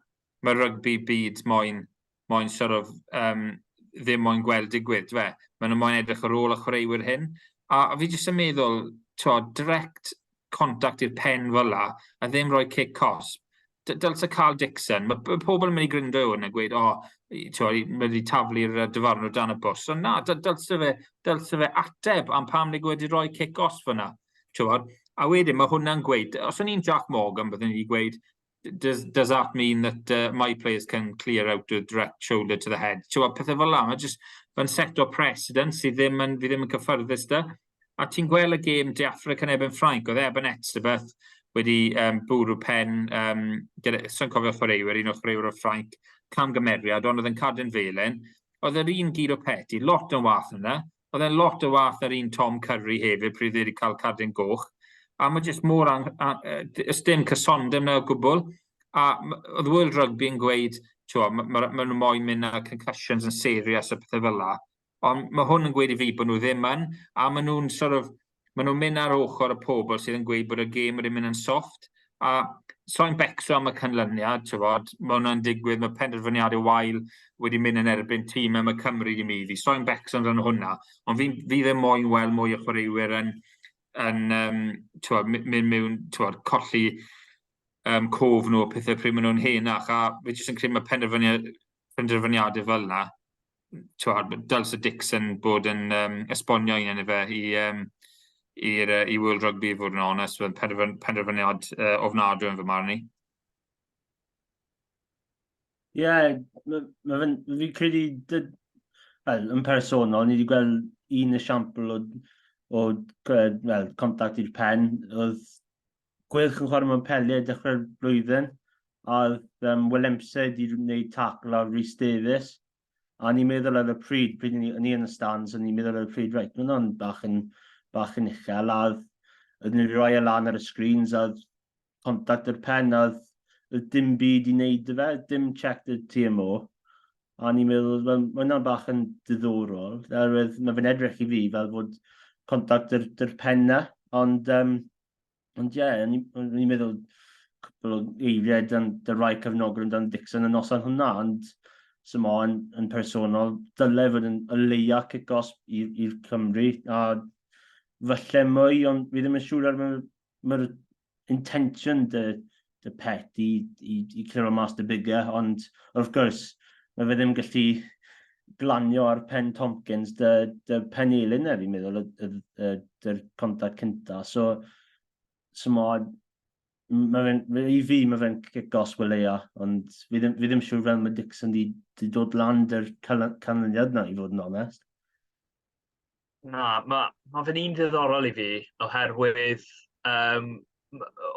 mae rygbi byd moyn, moyn sort of, um, ddim moyn gweld digwydd, dwe. Maen nhw moyn edrych ar ôl y chwaraewyr hyn. A, a fi jyst yn meddwl, t'wo, direct contact i'r pen fel la, a ddim rhoi cic cosb. Dylse Carl Dixon, mae pobl yn mynd i gryndo i hwn a gweud, o, oh, mae wedi taflu'r dyfarnwr dan y bws. Ond na, dylse fe, dylse fe ateb am pam nag wedi rhoi cic gosb fyna. T'wod? A wedyn mae hwnna'n gweud, os o'n i'n Jack Morgan, byddwn i wedi gweud, does that mean that my players can clear out a direct shoulder to the head? T'wod, pethau fel la, mae just yn set o precedent sydd ddim yn, fi ddim yn cyffyrddus da. A ti'n gweld y gêm De Affrica yn erbyn Ffrainc, oedd Eben Etzebeth wedi um, bwrw pen, um, gyda, so'n cofio chwaraewyr, un o chwaraewyr o Ffrainc, camgymeriad, ond oedd yn cadw'n felen. Oedd yr un Guido Petti, lot yn wath yna. Oedd e'n lot o wath ar un Tom Curry hefyd, pryd wedi cael cardyn goch. A mae jyst mor, ang, a, ys dim cysondeb na o gwbl. A oedd World Rugby yn gweud, mae ma, ma nhw moyn mynd â concussions yn serious a pethau fel la. Ond mae hwn yn gweud i fi bod nhw ddim yn, a maen nhw'n sort of, maen nhw'n mynd ar ochr y pobl sydd yn gweud bod y gêm wedi mynd yn soft. A so'n becso am y canlyniad, ti'n fod, mae hwnna'n digwydd, mae penderfyniadau wael wedi mynd yn erbyn tîm am y Cymru i mi fi. So'n becso amdano hwnna, ond fi, fi ddim moyn weld mwy o chwaraewyr yn, yn um, t'wod, mynd mewn, t'wod, colli um, cof nhw o pethau pryd maen nhw'n henach, a fi jyst yn credu mae penderfyniad, penderfyniadau fel yna, t'wod, dylse Dixon bod yn um, esbonio un yn fe i, um, i'r i World Rugby, i fod yn onest, fe'n penderfyniad ofnadwy yn fy marn i. Ie, yeah, ma fe'n, fi credu, wel, yn personol, ni wedi gweld un esiampl o well, contact i'r pen, oedd Gweilch yn chwarae mewn peliau dechrau'r blwyddyn, a oedd Willemse wedi gwneud tackle ar Rhys Davies, a ni'n meddwl ar y pryd, pryd ni, ni yn y stands, a ni'n meddwl ar y pryd, reit, mae hwnna'n bach yn, bach yn uchel, a oedd, oedd ni'n rhoi e lan ar y screens, a oedd contact yr pen, a oedd, oedd dim byd i wneud dy fe, dim check the TMO, a ni'n meddwl, wel, mae hwnna'n bach yn diddorol, oherwydd mae fe'n edrych i fi fel fod contact yr, yr pen na, ond Ond ie, yeah, o'n i'n meddwl cwpl o eiriau dan, dan rai cefnogwyr amdano Dixon y noson hwnna, ond sy'n mo, yn, yn personol, dyle fod yn o leia cic-os i'r Cymru, a falle mwy, ond fi ddim yn siŵr ar mae'r ma intention dy, dy pet i, i, i cliro mas dy bigger, ond wrth gwrs, mae fe ddim gallu glanio ar pen Tompkins dy, dy pen elin e, fi'n meddwl, y, dy'r contact cynta. So, so mo, ma fe'n, i fi mae fe'n cic os leia, ond fi ddim, fi ddim siŵr fel mae Dixon di, di dod lan dy'r canlyniad na, i fod yn onest. Na, mae ma fe'n un diddorol i fi, oherwydd um,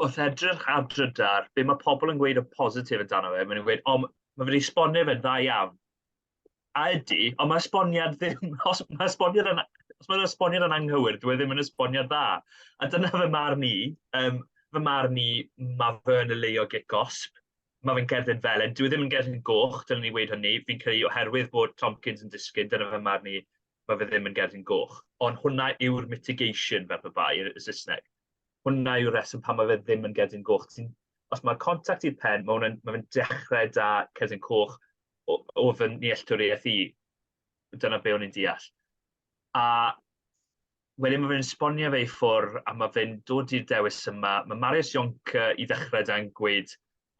wrth edrych ar drydar, be mae pobl yn gweud o positif amdano fe, maen nhw'n gweud, o, mae fe wedi esbonio fe'n dda iawn. A ydy, ond mae esboniad ddim, os mae esboniad yn, os mae'r esboniad yn anghywir, dwi e ddim yn esboniad dda. A dyna fy marn i, um, fy marn i, mae fe yn y leio gic gosb, mae fe'n gerdded felen, dwi e ddim yn gerdded goch, dylen ni weud hynny, fi'n credu oherwydd bod Tompkins yn disgyn, dyna fy marn i, mae fe ddim yn gerdyn goch. Ond hwnna yw'r mitigation fel pe bai yn y Saesneg. Hwnna yw'r reswm pam mae fe ddim yn gerdyn goch. Ti'n, os mae'r contact i'r pen, mae hwnna'n mae fe'n dechrau da cerdyn coch o, o fy nealltwriaeth i. Dyna be o'n i'n deall. A wedyn mae fe'n esbonio fe i ffwr a mae fe'n dod i'r dewis yma. Mae Marius Jonker i ddechrau da'n gweud,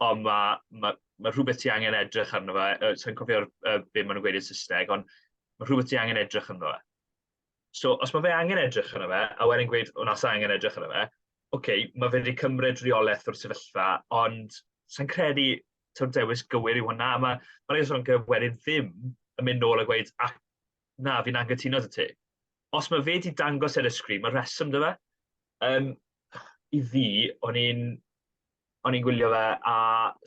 o, mae, mae, mae rhywbeth ti angen edrych arno fe. Uh, Sa'n cofio'r uh, be maen nhw'n gweud yn Saesneg, ond mae rhywbeth ti angen edrych arno fe. So, os mae fe angen edrych arno fe, a wedyn gweud, o na, sa angen edrych arno fe, oce, okay, mae fe wedi cymryd rheolaeth o'r sefyllfa, ond sa'n credu taw'r dewis gywir yw hwnna, a mae Marius Jonker wedyn ddim yn mynd nôl a gweud, ac na, fi'n anghytuno 'da ti. Os mae fe wedi dangos ar y sgrin, mae rheswm 'da fe. Um, I fi, o'n i'n o'n i'n gwylio fe, a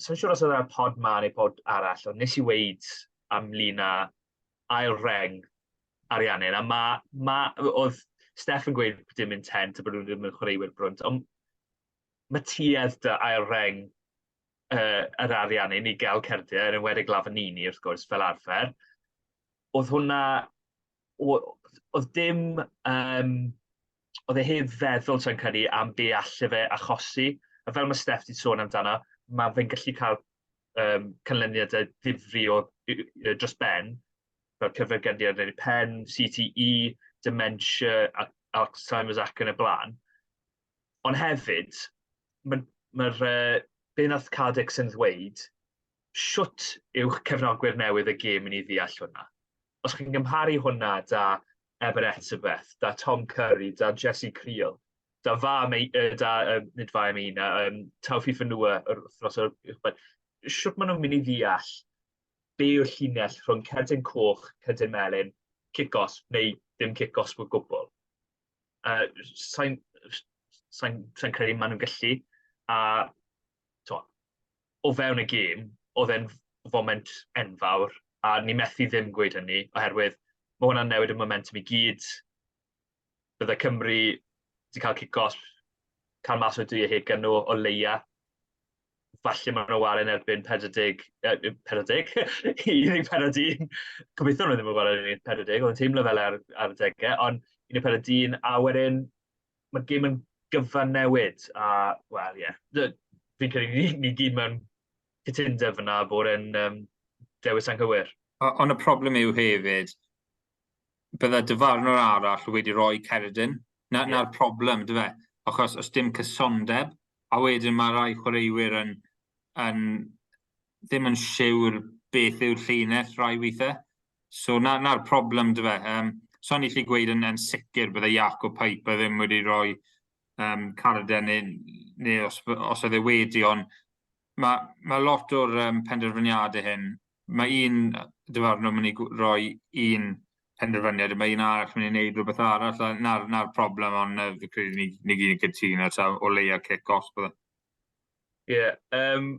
sa'n siŵr os oedd e'r pod ma neu pod arall, ond nes i weid am lun â ail reng Ariannin, a ma, ma, oedd Steff yn gweud dim intent a bod nhw ddim yn chwaraewyr brwnt, ond mae tuedd dy ail reng yr Ariannin i gael cerdiau, yn enwedig Lavanini wrth gwrs, fel arfer. Oedd hwnna, oedd dim, um, oedd e heb feddwl, sa'n credu, am be alle fe achosi. A fel mae Steff wedi sôn amdano, mae fe'n gallu cael um, canlyniadau difri o, dros ben, fel cyfergydiad ar ei pen, CTE, dementia, Alzheimer's ac yn y blaen. Ond hefyd, mae'r ma, uh, be nath Carl Dixon ddweud, shwt yw'ch cefnogwyr newydd y gêm yn ei ddeall hwnna? Os chi'n gymharu hwnna da Eben Etzebeth, da Tom Curry, da Jesse Creel, da fa, da, nid fa Emina, Tawfi Fanua yr wythnos o'r shwt maen nhw'n mynd i ddeall be yw'r llinell rhwng cerdyn coch, cerdyn melyn, cic-osb neu ddim cic-osb o gwbl? Uh, Sa'n sa sa credu maen nhw'n gallu. A to, o fewn y gêm, oedd e'n foment enfawr, a ni methu ddim gweud hynny, oherwydd mae hwnna'n newid y momentum i gyd. Bydde Cymru wedi cael cic-osb, cael mas o'r dwy o nhw o leia. Falle maen nhw'n chwarae yn erbyn 40, eh, 40, 14 un. Gobeithio nhw ddim yn chwarae yn 40, oedd yn teimlo fel ar, ar y degau, ond 14 un, a wedyn mae'r gêm yn gyfan newid, a, wel, ie, yeah. Fi'n credu ni, ni gyd mewn cytundeb fyna bod e'n um, dewis anghywir. Ond y problem yw hefyd, bydde dyfarnwr arall wedi rhoi cerdyn. Na, yeah. Na'r problem, dy fe? Achos os dim cysondeb, a wedyn mae rai chwaraewyr yn, yn ddim yn siwr beth yw'r llinell rai weithiau. So na, na'r problem, dy fe. Um, So ni'n gallu gweud yn, yn sicr bydde Jaco Piper ddim wedi rhoi um, carden neu, neu os, os oedd e wedi, ond mae, mae lot o'r um, penderfyniadau hyn, mae un dyfarnwr mynd i roi un penderfyniad, a mae un arall mynd i wneud rhywbeth arall, a na'r, na'r problem, ond uh, fi credu ni, ni gyd yn cytuno, ta o leia cic os bydde. Ie, yeah, um,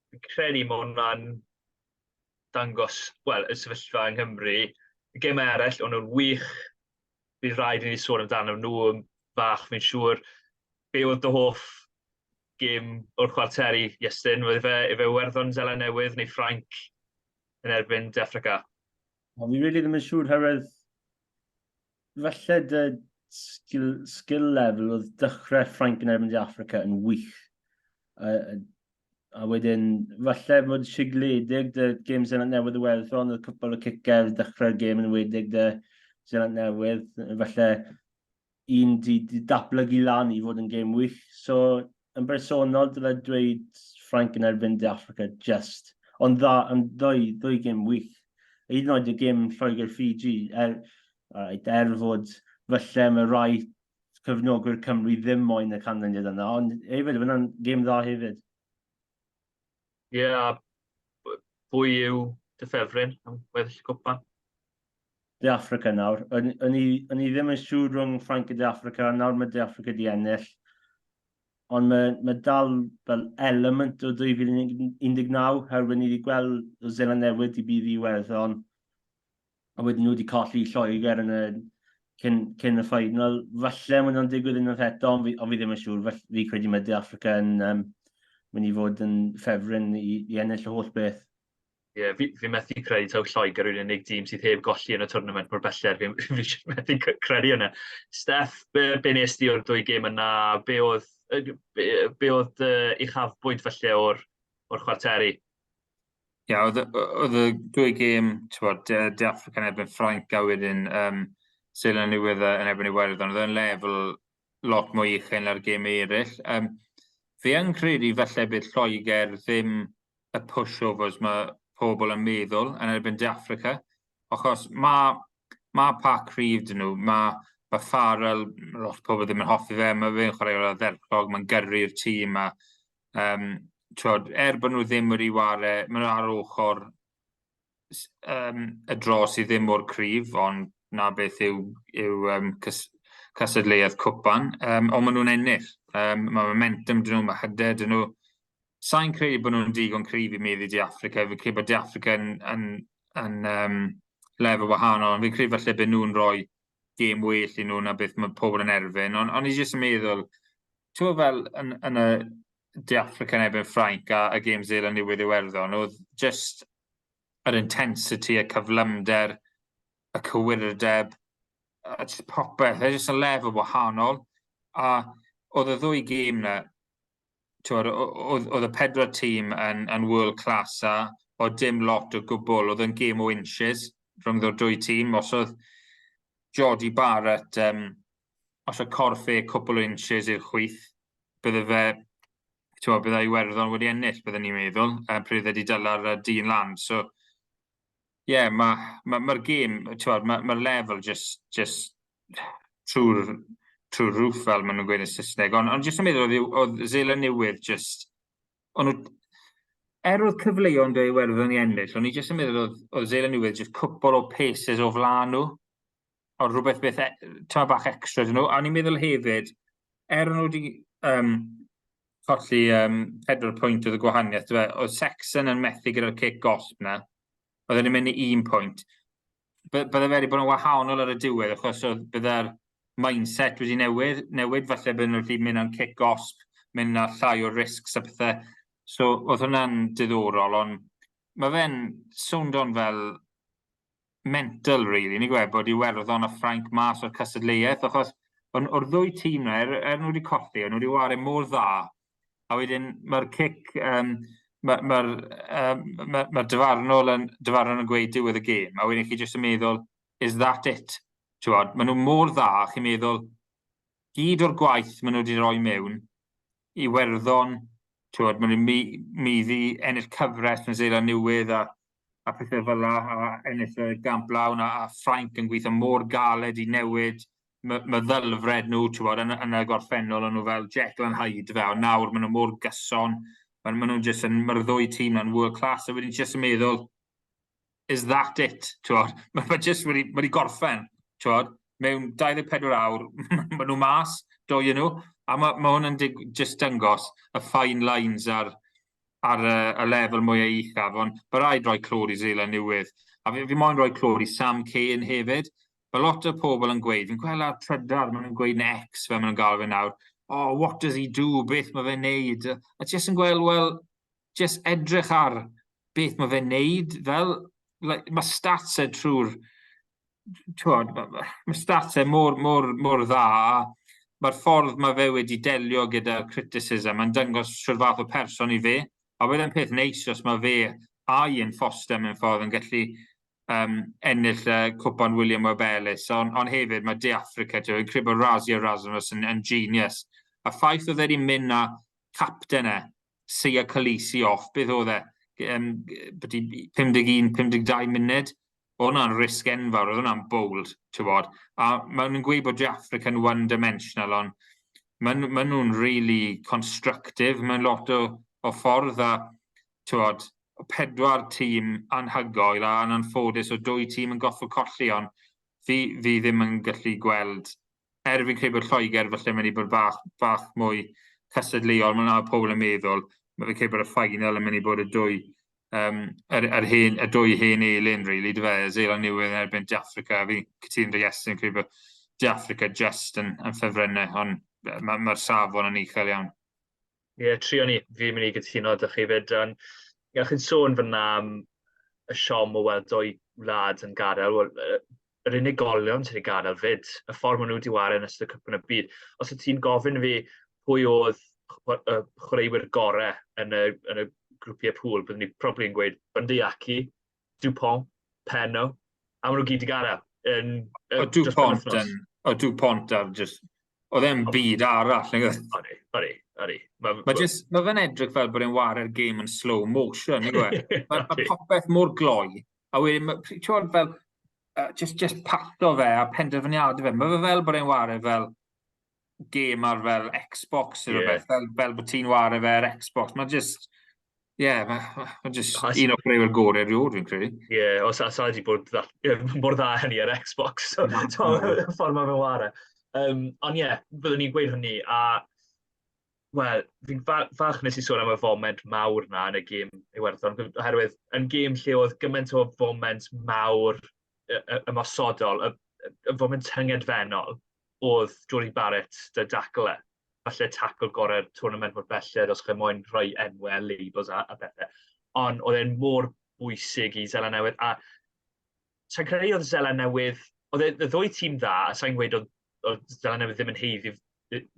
fi'n credu mae hwnna'n dangos, wel, y sefyllfa yng Nghymru. Y gemau eraill, o'n nhw'n wych. Bydd rhaid i ni sôn amdano nhw yn fach, fi'n siŵr. Be oedd dy hoff gêm o'r chwarteri, Iestyn? Oedd fe, efe Iwerddon, Zeland Newydd neu Ffrainc yn erbyn De Affrica? O, fi really ddim yn siŵr, herwydd falle dy skill, skill level oedd dechrau Ffrainc yn erbyn De Affrica yn wych. A, a wedyn, falle bod sigledig dy gêm Zeland Newydd Iwerddon, oedd cwpl o cicau dechrau'r gêm yn wedig dy Zeland Newydd, falle un di, di datblygu lan i fod yn gêm wych. So, yn bersonol, dylai dweud Ffrainc yn erbyn De Affrica, just. Ond dda, yn ddwy, ddwy gêm wych. Hyd yn oed y gêm Lloegr-Fiji, er, right, er fod falle mae rai cefnogwyr Cymru ddim moyn y canlyniad yna, ond hefyd, mae hwnna'n gêm dda hefyd. Ie, yeah, pwy yw dy ffefryn am weddill y cwpan? De Affrica nawr. O'n i, o'n i ddim yn siŵr rhwng Ffrainc a De Affrica, nawr mae De Affrica di ennill. Ond mae, mae dal fel element o 2019, herwydd ni wedi gweld o Zeland Newydd i bydd i Iwerddon, a wedyn nhw wedi colli Lloegr yn y, cyn, cyn y final. Falle mae nhw'n digwydd unwaith eto, ond fi, ond fi ddim yn siŵr. Felly, fi credu mae De Affrica yn um, mynd i fod yn ffefryn i, i ennill y holl beth. Ie, yeah, fi, fi methu credu taw Lloegr yw'r unig dîm sydd heb golli yn y tournament mor belled. Fi, fi methu credu yna. Steff, be, be nes di o'r dwy gêm yna? Be oedd, be, be oedd uh, uchafbwynt falle o'r, or chwarteri? Ie, yeah, oedd, oedd y dwy gêm, ti'n De, De Africa yn erbyn Ffrainc a wedyn um, Seland Newydd yn erbyn Iwerddon, oedd yn lefel lot mwy uchel na'r gêm eraill. Um, fi yn credu falle bydd Lloegr ddim y pushovers mae pobl yn meddwl yn erbyn De Africa, achos mae ma pac cryf dyn nhw, mae ma Farrell, lot o pobl ddim yn hoffi fe, mae fe'n chwarae o'r ardderchog, mae'n gyrru'r tîm a um, twod, er bod nhw ddim wedi ware, maen nhw ar ochr um, y dro sydd ddim mor cryf, ond na beth yw, yw um, cys, cystadleuaeth cwpan, um, ond maen nhw'n ennill. Um, mae momentum dyn nhw, mae hyder dyn nhw. Sa'n credu bod nhw'n digon cryf i meddu De Affrica. Fi'n credu bod De Affrica yn, yn, yn um, lefel wahanol, ond fi'n credu falle bod nhw'n rhoi gêm well i nhw na beth mae pobl yn erfyn. Ond on i jyst yn meddwl, ti'n fel yn, yn y De Affrica yn erbyn Ffrainc a, a gêm Zeland Newydd Iwerddon, oedd just yr intensity, y cyflymder, y cywirdeb, a just popeth, e just yn lefel wahanol. A oedd y ddwy gêm na, oedd, oedd y pedwar tîm yn, yn world class a oedd dim lot o gwbl, oedd yn gêm o inches rhwng o'r dwy tîm. Os oedd Jordie Barrett, um, os oedd corff e cwpl o inches i'r chwith, bydde fe, ti'n bydde Iwerddon wedi ennill, bydden ni'n meddwl, um, pryd wedi dyla'r uh, dyn lan. So, ie, yeah, mae'r ma, ma, ma gêm, ti'n mae'r ma lefel just, just trwy'r trwy roof fel maen nhw'n gweud yn Saesneg. Ond on jyst yn meddwl, oedd, oedd Zeland Newydd just... Ond nhw, er oedd cyfleon dy Iwerddon i ennill, ond i jyst yn meddwl oedd, oedd Zeland Newydd just cwpl o paces o flaen nhw. O rhywbeth beth, e, tyma bach extra dyn nhw. A o'n i'n meddwl hefyd, er nhw wedi um, colli um, 4 pwynt oedd y gwahaniaeth, oedd Sexton yn methu gyda'r cic gosb na, oedd e'n mynd i un pwynt. Bydde fe wedi bod yn wahanol ar y diwedd, achos oedd bydde'r mindset wedi newid, newid falle bydden nhw wedi mynd am cic gosb, mynd â llai o risks a pethau. So oedd hwnna'n diddorol, ond mae fe'n swndo'n fel mental, really. Ni'n gweld bod Iwerddon a Ffrainc mas o'r cystadleuaeth, achos o'r ddwy tîm na, er, er nhw wedi colli, o'n nhw wedi ware mor dda, a wedyn mae'r cic, um, mae'r ma, um, ma, ma dyfarnol yn, dyfarnol yn gweud diwedd y gêm, a wedyn chi jyst yn meddwl, is that it? Ti'n maen nhw mor dda, chi'n meddwl, gyd o'r gwaith maen nhw wedi rhoi mewn, Iwerddon, ti'n maen nhw'n maeddu ennill cyfres yn Seland Newydd a, a pethau fel la, a ennill y gamp lawn, a Ffrainc yn gweithio mor galed i newid meddylfred nhw, ti'n bod, yn y gorffennol, o'n nhw fel Jekyll and Hyde fe, ond nawr maen nhw mor gyson, maen nhw'n just yn, mae'r ddwy tîm yn world class, a wedyn just yn meddwl, is that it? Ti'n bod, mae just wedi gorffen, ti'n bod, mewn 24 awr, maen nhw mas, dwy nhw, a mae hwn yn just dangos y fine lines ar y lefel mwy uchaf, ond mae rhaid rhoi clod i Seland Newydd. A fi moyn rhoi clod i Sam Cane hefyd. Mae lot o pobl yn gweud, fi'n gweld ar Trydar, maen nhw'n gweud yn X fel maen nhw'n gael fe nawr, "Oh, what does he do, beth mae fe'n neud?" A jyst yn gweld, wel, jyst edrych ar beth mae fe'n neud, fel, like, mae stats e trwy'r, mae stats e mor, mor, mor dda, a mae'r ffordd mae fe wedi delio gyda'r criticism yn dangos shwt fath o person i fe. A bydd peth neis os mae fe a Ian Foster mewn ffordd yn gallu ennill cwpan William Webb Ellis, ond hefyd mae De Africa, dwi'n credu bod Rassie Erasmus yn genius. A ffaith oedd wedi mynd â capten e, Siya Kolisi off, beth oedd e? 51, 52 munud. Oedd hwnna'n risg enfawr, oedd hwnna'n bold, ti'n bod. A maen nhw'n gweud bod De Africa yn one-dimensional, ond maen nhw'n really constructive mewn lot o ffordd, a ti'n bod, pedwar tîm anhygoel a yn anffodus o dwy tîm yn goffod colli, ond fi ddim yn gallu gweld, er fi'n credu bod Lloegr falle mynd i bod bach mwy cystadleuol, mae'n yna pobl yn meddwl, mae fi'n credu bod y final yn mynd i bod y dwy, y dwy hen elyn, really, dy fe, Seland Newydd yn erbyn De Africa. Fi'n cytuno â Iestyn, credu bod De Africa just yn ffefrynnau, ond mae'r safon yn uchel iawn. Ie, yeah, trio ni, fi'n mynd i gytuno â chi fyd. Ond, ie, chi'n sôn fyna am y siom o weld dwy wlad yn gadael. Wel, yr unigolion sydd wedi gadael fyd, y ffordd maen nhw wedi ware yn ystod y Cwpan y Byd. Os y ti'n gofyn fi pwy oedd y chwaraewyr gorau yn y grwpiau pŵl, byddwn ni probably yn gweud Bundee Aki, Dupont, Penaud, a maen nhw gyd wedi gadael. Yn, o Dupont yn, o Dupont ar just, oedd e'n byd arall. Odi, odi, odi. Mae fe'n edrych fel bod e'n ware'r gêm yn slow motion, nag yw e? Mae popeth mor gloi. A wedyn, ti'n gwybod fel, just pato fe a penderfyniadau fe. Mae fe fel bod e'n ware fel gêm ar fel Xbox neu rhywbeth, fel bod ti'n ware fe ar Xbox. Mae just, ie, yeah, mae just un o'r chwaraewyr gorau erioed, fi'n credu. Ie, yeah, os sa wedi bod mor dda hynny ar Xbox, so, y ffordd mae fe'n ware. Ond ie, yeah, byddwn ni'n gweud hynny, a wel, fi'n falch nes i sôn am y foment mawr na yn y gêm Iwerddon, oherwydd yn gêm lle oedd gymaint o foment mawr ymosodol, y foment tyngedfennol oedd Jordie Barrett dy dacl e. Falle tacl gorau'r tournament mor belled os chi moyn rhoi enwau, labels a bethau. Ond oedd e'n mor bwysig i Seland Newydd. A sa'n credu oedd Seland Newydd, oedd y ddwy tîm dda, a sa'n gweud oedd Seland Newydd ddim yn haeddu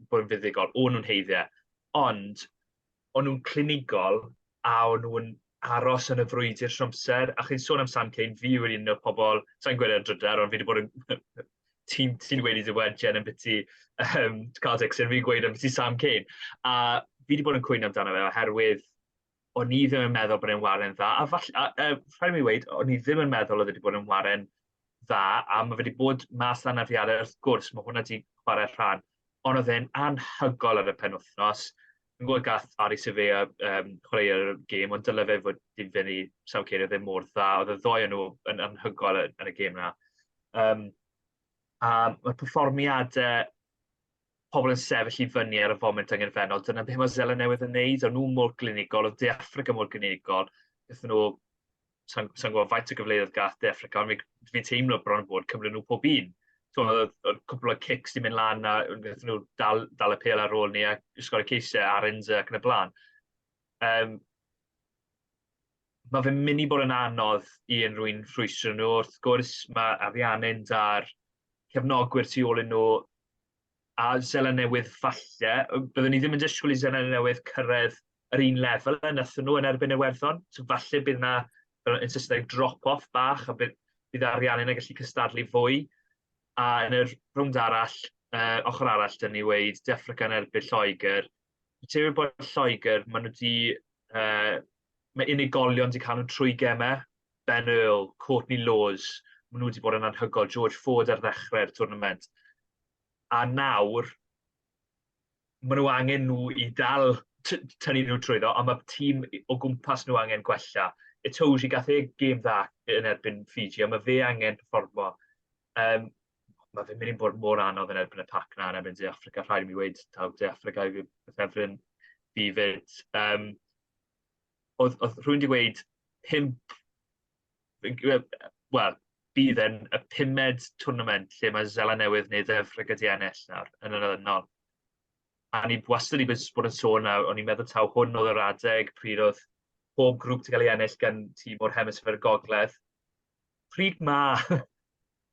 bod yn fuddugol, o'n nhw'n haeddu e. Ond o'n nhw'n clinigol a o'n nhw'n aros yn y frwydr trwy amser. A chi'n sôn am Sam Cane, fi yw'r un o'r pobol, sa'n gweud ar drydar, ond fi wedi bod yn ti'n wedi dweud Jen yn biti Karl Dixon, fi'n gweud am biti Sam Cane. A fi wedi bod yn cwyno amdano fe oherwydd o'n i ddim yn meddwl bod e'n ware'n dda. A falle, rhaid i mi weud, o'n i ddim yn meddwl oedd wedi bod yn ware'n dda, a mae wedi bod mas lan anafiadau, wrth gwrs, mae hwnna wedi chwarae rhan. Ond oedd e'n anhygoel ar y penwythnos. Fi'n gwybod gath Ardie Savea chwarae'r gêm, ond dyle fe fod di fyny Sam Cane, oedd e mor dda. Oedd y ddoi nhw yn anhygoel yn y gêm na. A mae'r perfformiadau pobl yn sefyll i fyny ar y foment angenfennol, dyna beth mae Seland Newydd yn neud. O'n nhw mor glinigol, oedd De Africa mor glinigol. Gaethon nhw, sa'n gwybod faint o gyfleoedd gath De Africa, ond fi'n teimlo bron bod cymryd nhw pob un. So, oedd cwpl o kicks di mynd lan a gaethon nhw dal y pêl ar ôl ni a sgorio ceisiau Arendse ac yn y blaen. Mae fe'n mynd i bod yn anodd i unrhyw un rhwystro nhw. Wrth gwrs, mae Ariannin da'r cefnogwyr tu ôl i nhw a Seland Newydd falle. Byddwn ni ddim yn disgwyl i Seland Newydd cyrraedd yr un lefel y nathon nhw yn erbyn Iwerddon. So falle bydd yna, fel yn Saesneg, drop-off bach a bydd Ariannin yn gallu cystadlu fwy. A yn yr rownd arall, ochr arall, dyn ni weud, De Affrica yn erbyn Lloegr. Ti'n bod Lloegr, maen nhw wedi, mae unigolion wedi cael nhw trwy gemau. Ben Earl, Courtney Lawes, maen nhw wedi bod yn anhygoel, George Ford ar ddechrau'r tournament. A nawr, maen nhw angen nhw i dal tynnu nhw trwyddo, ond mae tîm o gwmpas nhw angen gwella. Itoje gath e gêm dda yn erbyn Fiji, a mae fe angen performo. Mae fe'n mynd i bod mor anodd yn erbyn y pac na yn erbyn De Affrica. Rhaid i mi weud taw De Affrica yw fy ffefryn fi 'fyd. Oedd rhywun wedi gweud 5, wel, bydd e'n y pumed tournament lle mae Seland Newydd neu De Affrica 'di ennill nawr, yn olynol. A ni wastad wedi bod yn sôn nawr, o'n i'n meddwl taw hwn oedd yr adeg pryd oedd pob grŵp 'di cael ei ennill gan tîm o'r hemisffer gogledd. Pryd mae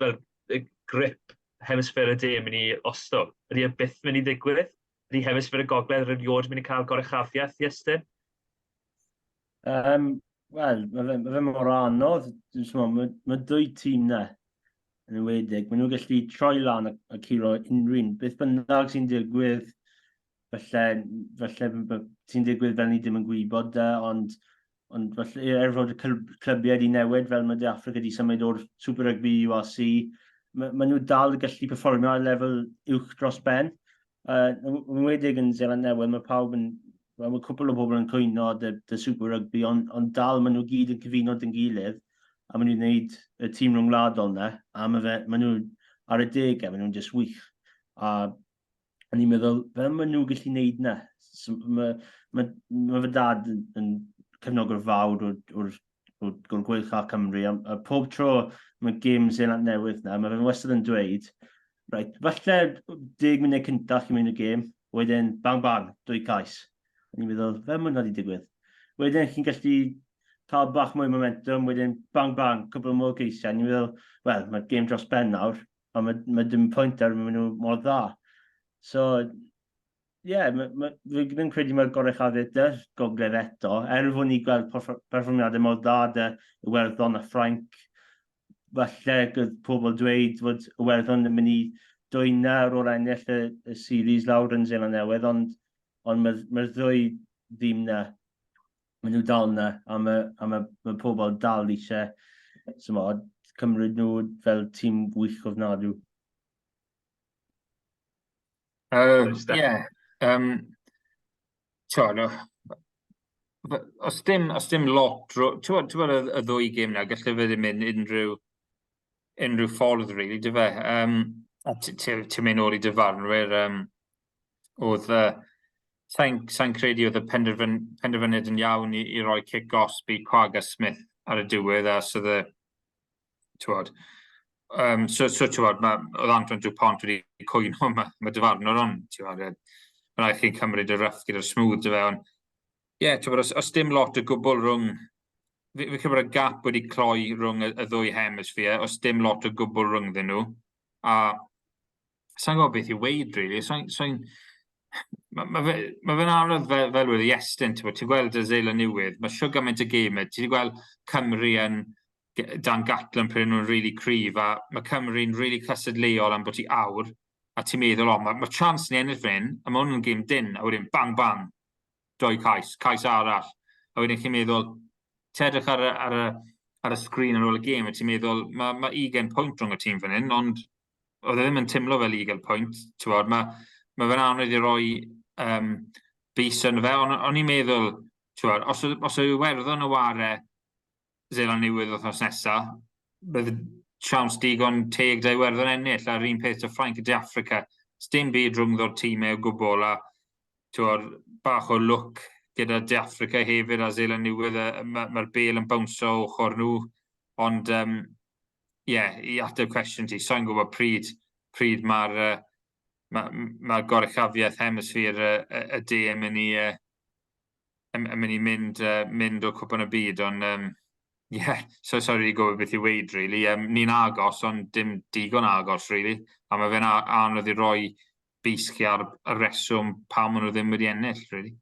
fel y grip hemisffer y de yn mynd i ostwng? Ydy e byth mynd i ddigwydd? Ydy hemisffer y gogledd erioed mynd i cael goruchafiaeth, Iestyn? Wel, ma fe mor anodd. Mae dwy tîm na yn enwedig. Maen nhw'n gallu troi lan a curo unrhyw un. Beth bynnag sy'n digwydd, falle sy'n digwydd fel ni ddim yn gwybod, ond falle, er fod y clybiau wedi newid, fel mae De Affrica wedi symud o'r Super Rugby URC, ma nhw dal yn gallu perfformio ar lefel uwch dros ben. Yn enwedig yn Seland Newydd, mae pawb yn, wel, mae cwpl o bobl yn cwyno dy Super Rugby, ond dal maen nhw gyd yn cyfuno dyn gilydd, a maen nhw'n gwneud y tîm rhwngwladol na, a mae nhw ar y degau, maen nhw'n just wych. A o'n i'n meddwl, fel maen nhw'n gallu gwneud na? So, mae fy dad yn cefnogwr fawr o'r Gweilch a Cymru, a pob tro mae gêm Seland Newydd na, mae fe'n wastad yn dweud, reit, falle 10 munud cyntaf chi'n mynd y gêm, wedyn bang bang, 2 cais. O'n i'n meddwl, fel mae hwnna wedi digwydd. Wedyn chi'n gallu cael bach mwy o momentum, wedyn bang bang, cwpl mwy o geisiau. O'n i'n meddwl, wel, mae'r gêm dros ben nawr, ond mae dim pwynt ar maen nhw mor dda. So, ie, yeah, fi ddim yn credu mae'r goruchafiaeth dy gogledd eto, er fod ni gweld perfformiadau mor dda dy Iwerddon a Ffrainc, falle gyda pobl dweud fod Iwerddon yn mynd i dwyna ar ôl ennill y series lawr yn Seland Newydd, ond mae'r ddwy ddîm na, maen nhw dal na, a mae pobl dal eisiau cymryd nhw fel tîm wych ofnadw. Ie. Os dim lot, ti'n gwbod y ddwy gêm na, gallai fe ddim mynd unrhyw ffordd, really, dy fe. A ti'n mynd nôl i dyfarnwyr, oedd, sa'n credu oedd y penderfyniad yn iawn i roi cic gosb i Kwagga Smith ar y diwedd, a so oedd ti'n gwbod, so ti'n gwbod, oedd Antoine Dupont wedi cwyno, mae dyfarnwr ond, ti'n gwbod, mae rhaid chi'n cymryd y rough gyda'r smooth, dy fe, ond, ie, ti'n gwbod, os dim lot o gwbl rhwng, fi credu bod y gap wedi cloi rhwng y ddwy hemisphere, os dim lot o gwbl rhyngddyn nhw, a sa'n gwybod beth i weud, really, ma fe'n anodd fel wedi Iestyn, ti'n gwbod, ti'n gweld y Seland Newydd, mae shwd gymaint o gemau, ti wedi gweld Cymru yn dan Gatland pryd nhw'n really cryf, a mae Cymru'n really cystadleuol am bod ti awr, a ti'n meddwl, o, mae chance ni ennill fan hyn, a mae hwn yn gêm dyn, a wedyn bang bang, 2 cais, cais arall, a wedyn chi'n meddwl, ti edrych ar y sgrin ar ôl y gêm, a ti'n meddwl, mae 20 pwynt rhwng y tîm fan hyn, ond oedd e ddim yn teimlo fel 20 pwynt, ti'n gwbod, mae fe'n anodd i roi bys yn fe, ond o'n i'n meddwl, ti'n gwbod, os oedd Iwerddon yn ware Seland Newydd wythnos nesa, bydd siawns digon teg da Iwerddon ennill, a'r un peth o Ffrainc a De Affrica. Dim byd rhwngddo'r tîmau o gwbl, a ti'n gwbod, bach o lwc gyda De Affrica hefyd a Seland Newydd, mae'r bêl yn bownsio ochr nhw, ond ie, i ateb cwestiwn ti, sa'n gwybod pryd mae'r goruchafiaeth hemisffer y de yn mynd i yn mynd i mynd o cwpan y byd, ond ie, so sorry i gwybod beth i weud, really. Ni'n agos, ond dim digon agos, really. A mae fe'n anodd i roi bys chi ar y reswm pam maen nhw ddim wedi ennill, really.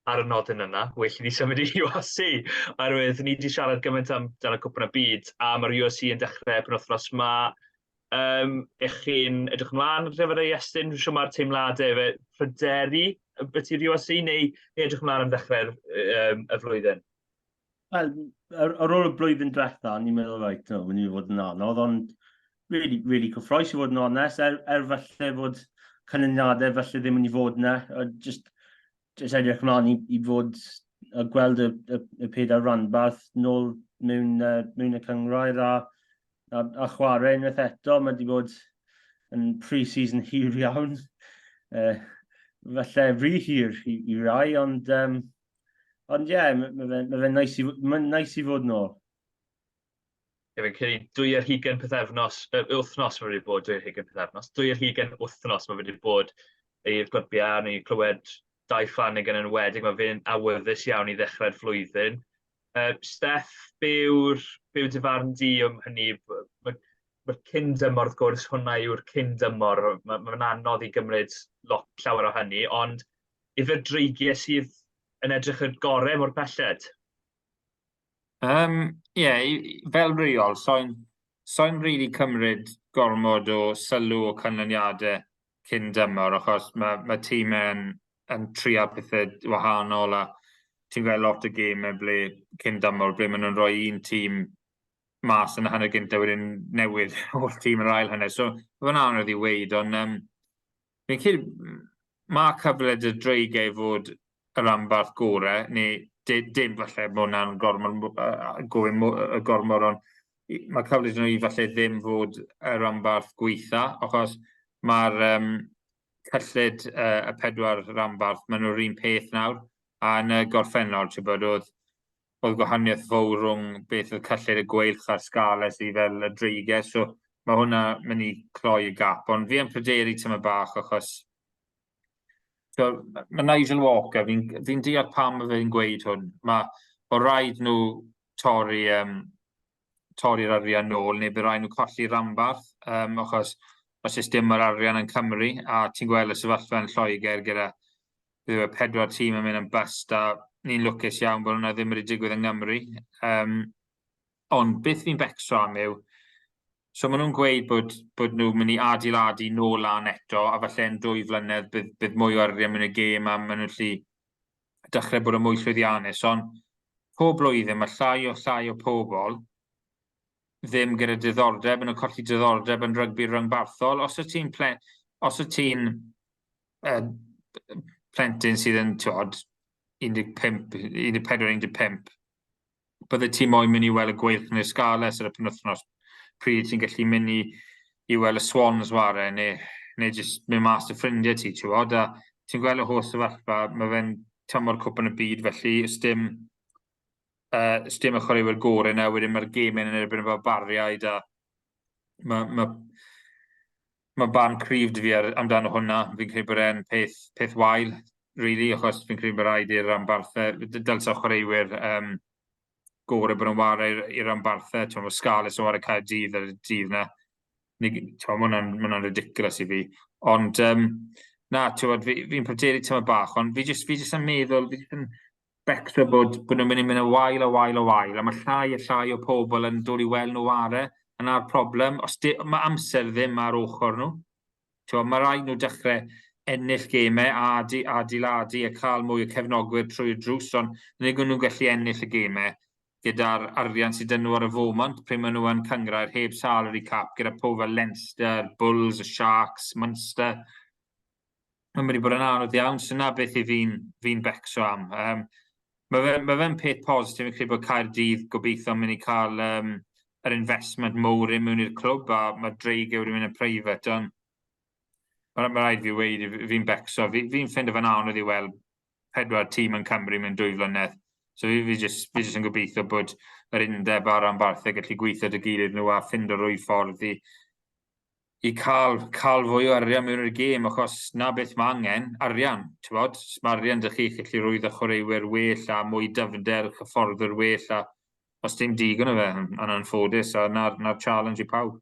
Ar y nodyn yna, well i ni symud i URC, oherwydd ni wedi siarad gymaint amdano cwpan y byd, a mae'r URC yn dechrau penwythnos ma. Ych chi'n edrych ymlaen ar gyfer y Iestyn? Dwi'n siŵr mae'r teimladau efe pryderu beth i'r URC, neu edrych ymlaen am ddechrau'r y flwyddyn? Wel, ar, ar ôl y blwyddyn diwetha, ni'n meddwl, right, no, mae'n mynd i fod yn anodd, ond really, really cyffroes i fod yn onest, er, er falle fod canlyniadau falle ddim yn i fod yna, just, just edrych ymlaen i, i fod a gweld y, y, y pedair rhanbarth nôl mewn, mewn y cynghrair a, a, a chwarae unwaith eto. Mae wedi bod yn pre-season hir iawn. Falle rhy hir i, i rai, ond um, ond ie, yeah, mae fe'n ma fe nice, i, ma nice i fod nôl. Ie, fi'n credu 22 pythefnos, wythnos mae wedi bod, 22 pythefnos, 22 wythnos mae wedi bod i'r clybiau, ni clywed Dai Flanagan yn enwedig, mae fe'n awyddus iawn i ddechrau'r flwyddyn. Steph, be yw'r be yw dy farn di am hynny? Mae'r ma cyn dymor, wrth gwrs, hwnna yw'r cyn dymor, mae'n ma anodd i gymryd lot llawer o hynny, ond ife'r dreigiau sydd yn edrych y gorau mor belled? Um, yeah, fel reol, so'n so really cymryd gormod o sylw o canlyniadau cyn dymor, achos mae, mae tîmau yn, yn trio pethau wahanol a ti'n gweld lot o gemau ble cyn dymor ble maen nhw'n rhoi un tîm mas yn y hanner gyntaf wedyn newid holl tîm yr ail hanner. So mae'n anodd i weud, ond um, fi'n credu mae cyfle dy dreigiau i fod y rhanbarth gorau, neu dim falle bod hwnna'n gormod, gofyn gormod, ond mae cyfle iddyn nhw i falle ddim fod y rhanbarth gweitha, achos mae'r um, cyllid uh, y pedwar rhanbarth, maen nhw'r un peth nawr, a yn y gorffennol, ti'n bod, oedd oedd gwahaniaeth fawr rhwng beth oedd cyllid y gweilch a'r Scarlets i fel y dreigiau, so mae hwnna mynd i cloi y gap, ond fi yn pryderu tyma bach achos so, mae Nigel Walker, fi'n fi deall pam mae fe'n gweud hwn, mae o rhaid nhw torri, um, torri'r arian nôl, neu bydd rhaid nhw colli rhanbarth, um, achos os oes dim yr arian yn Cymru, a ti'n gweld y sefyllfa yn Lloegr gyda beth yw e, pedwar tîm yn mynd yn bust, a ni'n lwcus iawn bod hwnna ddim wedi digwydd yng Nghymru. Um, ond beth fi'n becso am yw, so maen nhw'n gweud bod, bod nhw'n mynd i adeiladu nôl lan eto, a falle yn dwy flynedd bydd, bydd mwy o arian mewn y gêm a maen nhw'n gallu dechrau bod yn mwy llwyddiannus, ond pob blwyddyn mae llai o llai o pobl ddim gyda diddordeb, maen nhw'n colli diddordeb yn rygbi rhyngbarthol. Os wyt ti'n os wyt ti'n uh, plentyn sydd yn, ti'od, 15, 14, 15, bydde ti moyn mynd i weld y Gweilch neu'r Scarlets ar y penwythnos, pryd ti'n gallu mynd i, i weld y Swans ware, neu, neu jyst mynd mas dy ffrindiau ti, ti'n gwybod, a ti'n gweld y holl sefyllfa, mae fe'n tymor cwpan y byd, felly ys dim, uh, ys dim y chwaraewyr gorau yna, wedyn mae'r gemau yn erbyn y barbariaid, a mae, mae, mae barn cryf 'da fi ar, amdano hwnna. Fi'n credu bod e'n peth, peth wael, really, achos fi'n credu bod rhaid i'r rhanbarthau, dylse chwaraewyr um, gorau bod yn wario i'r rhanbarthau. Ti'n mae Scarlets yn wario Caerdydd ar y dydd na. Mae hwnna'n ma hwnna ridiculous i fi. Ond, um, na, ti'n fi, fi'n pryderu tyma bach, ond fi jyst, fi jyst yn meddwl, fi jyst yn becso bod, bod nhw'n mynd i mynd yn wael a wael a wael, a mae llai a llai o pobl yn dod i weld nhw ware, a 'na'r problem. Os di, mae amser ddim ar ochr nhw. T'mo, mae rhaid nhw dechrau ennill gemau a adeiladu a cael mwy o cefnogwyr trwy'r drws, ond nid nhw'n gallu ennill y gemau gyda'r arian sydd 'da nhw ar y foment, pryd maen nhw yn cynghrair heb salary cap gyda pobl fel Leinster, Bulls, y Sharks, Munster. Mae'n mynd i bod yn anodd iawn, so na beth i fi'n fi becso am. Um, mae fe'n ma fe peth positif yn credu bod Caerdydd gobeithio yn mynd i cael um, yr investment mowr i mewn i'r clwb a mae Dreigiau wedi mynd yn private, ond mae'n ma rhaid fi weud, fi'n becso. Fi'n fi ffeindio fe'n anodd i weld pedwar tîm yn Cymru mewn 2 flynedd. So fi, fi, just, fi just yn gobeithio bod yr undeb a'r rhanbarthau gallu gweithio dy gilydd nhw a ffindo rwy ffordd i, i cael, cael fwy o arian mewn i'r gêm, achos na beth mae angen, arian, ti'n bod? Mae arian dych chi gallu rwyddo chwaraewyr well a mwy dyfnder, hyfforddwyr well, a os dim digon o fe, yn, yn anffodus, a na'r, na challenge i pawb.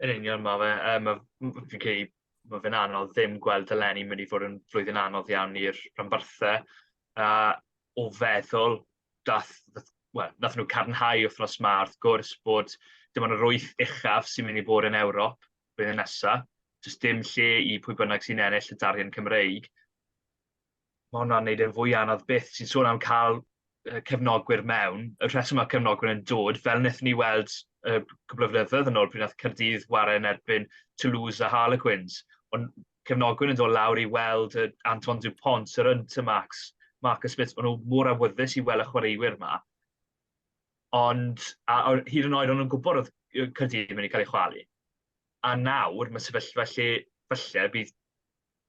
Yn union, mae fe. Um, fi'n credu mae fe'n anodd ddim gweld eleni mynd i fod yn flwyddyn anodd iawn i'r rhanbarthau. A o feddwl, dath, wel, nath nhw cadarnhau wythnos ma wrth gwrs bod dim ond yr wyth uchaf sy'n mynd i bod yn Ewrop blwyddyn nesaf. Does dim lle i pwy bynnag sy'n ennill y darian Cymreig. Mae hwnna'n neud e'n fwy anodd byth. Ti'n sôn am cael cefnogwyr mewn, y rheswm mae cefnogwyr yn dod, fel wnaethon ni weld cwpl o flynyddoedd yn ôl pryd nath Caerdydd ware yn erbyn Toulouse a Harlequins, ond cefnogwyr yn dod lawr i weld y Antoine Dupont, yr Ntamack, Marcus Smith, o'n nhw mor awyddus i weld y chwaraewyr yma. Ond, a hyd yn oed o'n nhw'n gwybod oedd Caerdydd yn mynd i cael ei chwalu. A nawr, mae sefyllfa lle falle bydd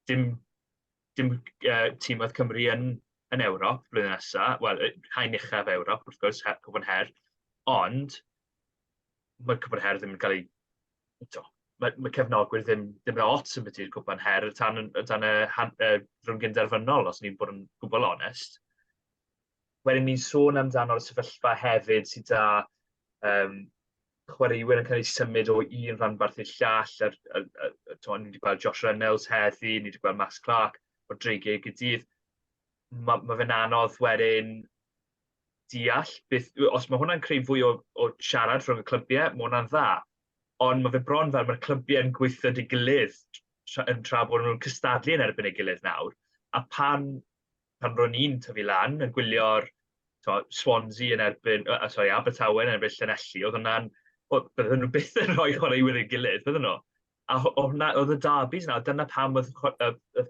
dim tîmoedd Cymru yn Ewrop blwyddyn nesaf, wel, haen uchaf Ewrop, wrth gwrs, Cwpan Her, ond mae Cwpan Her ddim yn cael ei... To, mae cefnogwyr ddim yn ots yn beth i'r Cwpan Her tan y rhwng gynderfynol, os ni'n bod yn gwbl onest. Wedyn ni'n sôn amdano'r sefyllfa hefyd sydd da chwaraewyr yn cael eu symud o un rhanbarth i'r llall. Ni wedi gweld Josh Reynolds heddi, ni wedi gweld Max Clark o'r Dreigiau i Gaerdydd. Mae fe'n anodd wedyn deall beth, os mae hwnna'n creu fwy o siarad rhwng y clybiau, mae hwnna'n dda. Ond mae fe bron fel mae'r clybiau yn gweithio dy gilydd yn tra bod nhw'n cystadlu yn erbyn ei gilydd nawr. A pan ro'n i'n tyfu lan yn gwylio'r Swansea yn erbyn, sorry, Abertawe yn erbyn Llanelli, oedd hwnna'n, bydden nhw byth yn rhoi chwaraewyr ei gilydd, bydden nhw? A hwnna, oedd y derbys yna, dyna pam oedd y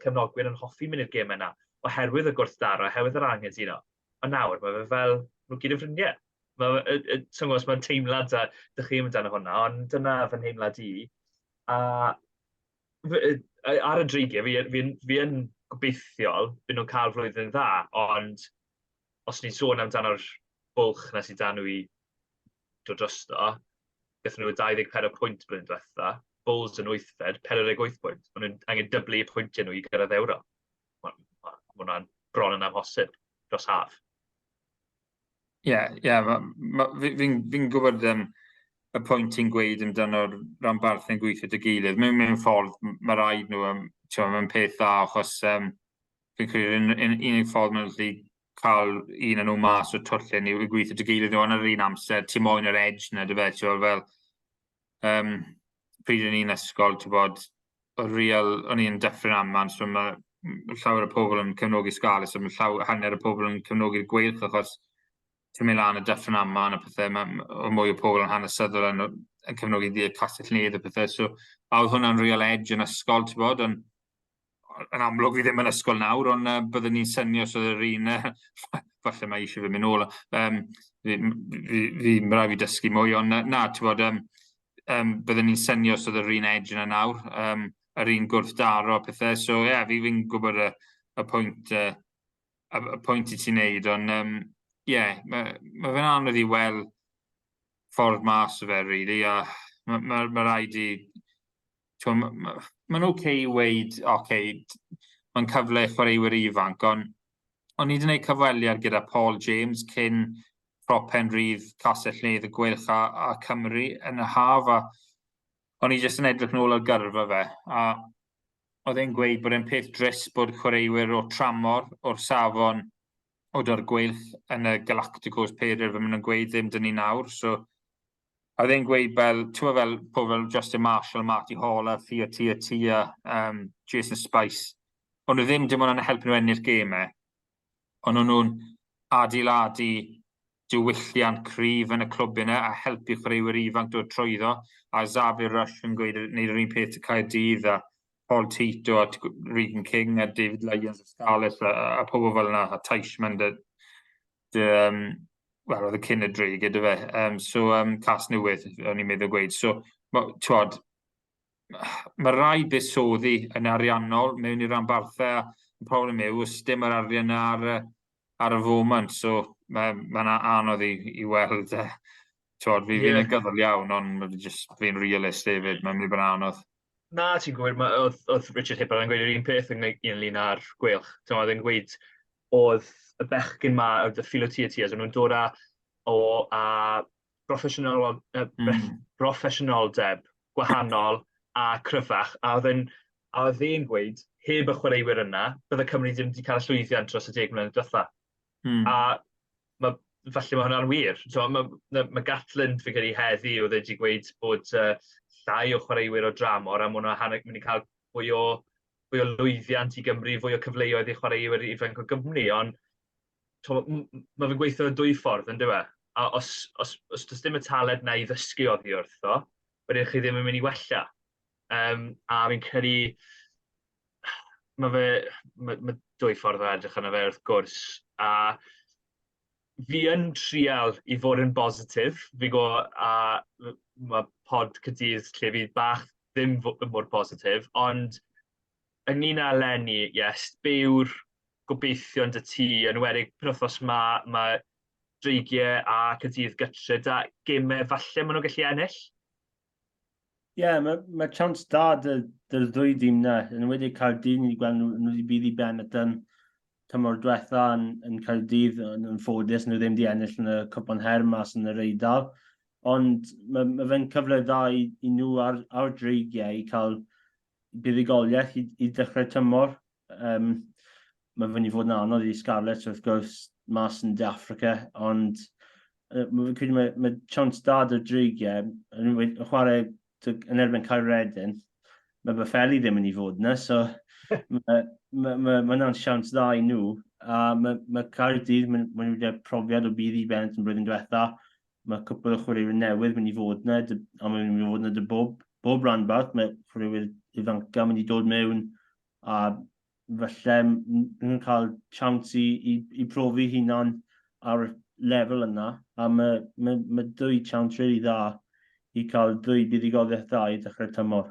cefnogwyr yn hoffi mynd i'r gemau yna, oherwydd y gwrthdaro, oherwydd yr anghytuno. Ond nawr, mae fe fel, nhw gyd yn ffrindiau. Mae'n os mae'n teimlad a dych chi amdano hwnna, ond dyna fy nheimlad i. A ar y Dreigiau, fi yn gobeithiol byd nhw'n cael flwyddyn dda, ond os ni'n sôn amdano'r bwlch na sydd dan nhw i dod drosto, gathon nhw 24 pwynt blwyddyn diwetha, Bulls yn wythfed, 48 pwynt. Maen nhw'n angen dyblu eu pwyntiau nhw i gyrraedd Ewrop. Mae hwnna'n bron yn amhosib dros haf. Ie, yeah, fi'n gwybod y pwynt ti'n gweud amdano'r rhanbarth yn gweithio dy gilydd. Mewn ffordd, mae rhaid nhw, mae'n peth dda, achos fi'n credu'r unig ffordd maen nhw'n gallu cael un o'n nhw mas o'r twllun yw i gweithio dy gilydd nhw, ond ar yr un amser, ti moyn yr edge na, dy fe, ti'n fel, pryd o'n i'n ysgol, ti'n bod, o real, o'n i'n Dyffryn Aman, so mae llawer o pobl yn cefnogi Scarlets, so mae llawer, hanner o pobl yn cefnogi'r Gweilch, achos ti'n mynd lan y Dyffryn Aman a pethau, mae mwy o pobl yn hanesyddol yn cefnogi ddi Castell Nedd a pethau, so a oedd hwnna'n real edge yn ysgol, ti'n bod, ond yn amlwg fi ddim yn ysgol nawr, ond byddwn ni'n synio os oedd yr un, falle mae eisiau fi mynd nôl, fi rhaid fi dysgu mwy, ond na, ti'n bod, byddwn ni'n synio os oedd yr un edge yna nawr, yr un gwrthdaro a pethau, so ie, yeah, fi'n gwybod y pwynt i ti'n neud, ond ie, yeah, mae fe'n anodd i weld ffordd mas o fe, really, a mae rhaid i, mae'n oce i weud, oce, mae'n cyfle i chwaraewyr ifanc, ond o'n i wedi gwneud cyfweliad gyda Paul James cyn prop pen rhydd Castell Nedd y Gweilch a Cymru yn y haf, a o'n i jyst yn edrych nôl ar gyrfa fe, a oedd e'n gweud bod e'n peth drist bod chwaraewyr o tramor o'r safon o da'r Gweilch yn y Galacticos period, fe maen nhw'n gweud ddim dyn ni nawr, so a oedd e'n gweud fel, ti'n fel, pobl fel Justin Marshall, Marty Holah, Theo Tia, Jason Spice, ond nhw ddim dim ond yn helpu nhw ennill gemau, ond o'n nhw'n adeiladu diwylliant cryf yn y clwb yna a helpu chwaraewyr ifanc dod trwyddo. A Xavier Rush yn gweud, wneud yr un peth i Caerdydd a Paul Tito a Regan King a David Lyons a Scarlett a pobl fel yna a Teichmann wel, oedd y cyn y Dreigiau, gyda fe. So, Casnewydd, o'n i'n meddwl gweud. So, t'wod, mae rhaid buddsoddi yn ariannol mewn i'r ranbarthau. Y problem yw, os dim yr arian ar y foment, so mae'n ma anodd i weld. T'wod, fi'n negyddol iawn, ond just, fi'n realist hefyd, mae'n mynd i bod yn anodd. Na, ti'n gwybod, oedd Richard Hibbard yn gweud yr un peth ynglyn â'r Gweilch. Ti'n oedd yn gweud oedd y bechgyn ma, y Filo Tiatias, o'n nhw'n dod â proffesiynoldeb gwahanol a cryfach, a oedd e'n gweud, heb y chwaraewyr yna, bydde Cymru ddim wedi cael y llwyddiant dros y 10 mlynedd diwetha. A falle mae hwnna'n wir. So, mae Gatland, fi credu heddi, oedd wedi gweud bod llai o chwaraewyr o dramor a mae hwnna mynd i cael fwy o lwyddiant i Gymru, fwy o cyfleoedd i chwaraewyr ifanc o Gymru, ond Mae fe'n gweithio yn dwy ffordd, yn dyw e? A os does dim y talent na i ddysgu oddi wrtho, wedyn chi ddim yn mynd i wella. A fi'n credu, mae dwy ffordd o edrych arno fe wrth gwrs. A fi yn trial i fod yn bositif. Fi go, a mae pod Caerdydd lle fi bach ddim mor bositif, ond ynglyn â eleni, yes, be yw'r gobeithion 'da ti, yn enwedig penwythnos ma, mae Dreigiau a Caerdydd gytre, da gemau falle maen nhw'n gallu ennill? Ie, yeah, mae chance da dy'r ddwy dîm na. Yn enwedig Caerdydd, ni wedi gweld nhw wedi bydd i Benetton tymor diwetha yn Caerdydd yn ffodus, nhw ddim wedi ennill yn y Cwpan Her mas yn yr Eidal. Ond mae fe'n cyfle dda i nhw ar Dreigiau i cael buddugoliaeth i dechrau tymor. Mae fe'n i fod yn anodd i Scarlets wrth gwrs mas yn De Affrica, ond fi'n credu mae chance da dy'r Dreigiau yn chwarae yn erbyn Caeredin. Mae Boffelli ddim yn ei fod yna, so mae hwnna'n siawns dda i nhw. A mae Caerdydd, mae nhw wedi profiad o budd i Benetton blwyddyn diwetha. Mae cwpl o chwaraewyr newydd mynd i fod yna, a mae'n mynd i fod yna dy bob rhanbarth. Mae chwaraewyr ifanca mynd i dod mewn, a falle nhw'n cael siawns i profi hunan ar y lefel yna, a mae dwy siawns really dda i cael dwy buddugoliaeth dda i dechrau'r tymor.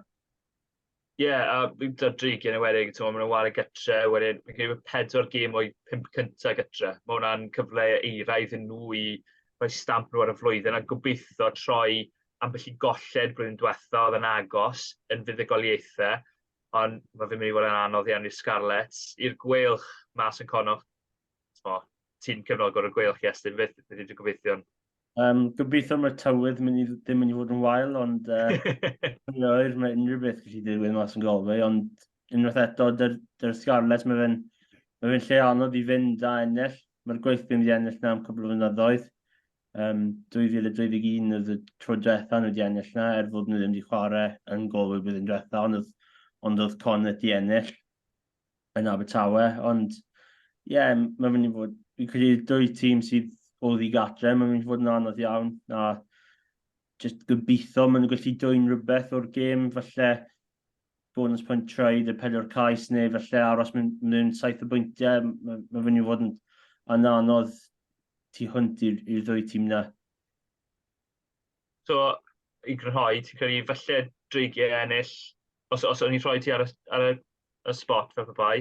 Ie, yeah, a gyda'r Dreigiau yn enwedig, ti'n maen nhw'n ware gytre, wedyn fi'n credu bod 4 gêm o'i 5 cyntaf gytre. Mae hwnna'n cyfle eira iddyn nhw i rhoi stamp nhw ar y flwyddyn a gobeithio troi ambell i golled blwyddyn diwetha oedd yn agos yn fuddugoliaethau, ond mae fe'n mynd i fod yn anodd iawn i'r Scarlets. I'r Gweilch mas yn Connacht, ti'n cefnogwr y Gweilch, Iestyn, beth ydy dy gobeithion? Gobeithio mae'r tywydd ddim mynd i fod yn wael, ond oer, mae unrhyw beth gallu digwydd mas yn Galway, ond unwaith eto, dy'r Scarlets, mae fe'n lle anodd i fynd a ennill. Mae'r Gweilch ddim wedi ennill na am cwpl o flynyddoedd. 2021 oedd y tro diwetha nhw wedi ennill na, er fod nhw ddim wedi chwarae yn Galway blwyddyn diwetha, ond oedd Connacht di ennill yn Abertawe, ond ie, yeah, mae'n mynd i fod, fi'n credu dwy tîm sydd oddi gatre, mae'n mynd i fod yn anodd iawn, a just gobeithio maen nhw'n gallu dwyn rhywbeth o'r gêm, falle bonus point try, y 4 cais, neu falle aros mewn 7 o bwyntiau, mae'n mynd i fod yn anodd tu hwnt i'r ddwy tîm na. So, i grynhoi, ti'n credu falle Dreigiau ennill, os o'n i'n rhoi ti ar y spot fel pe bai?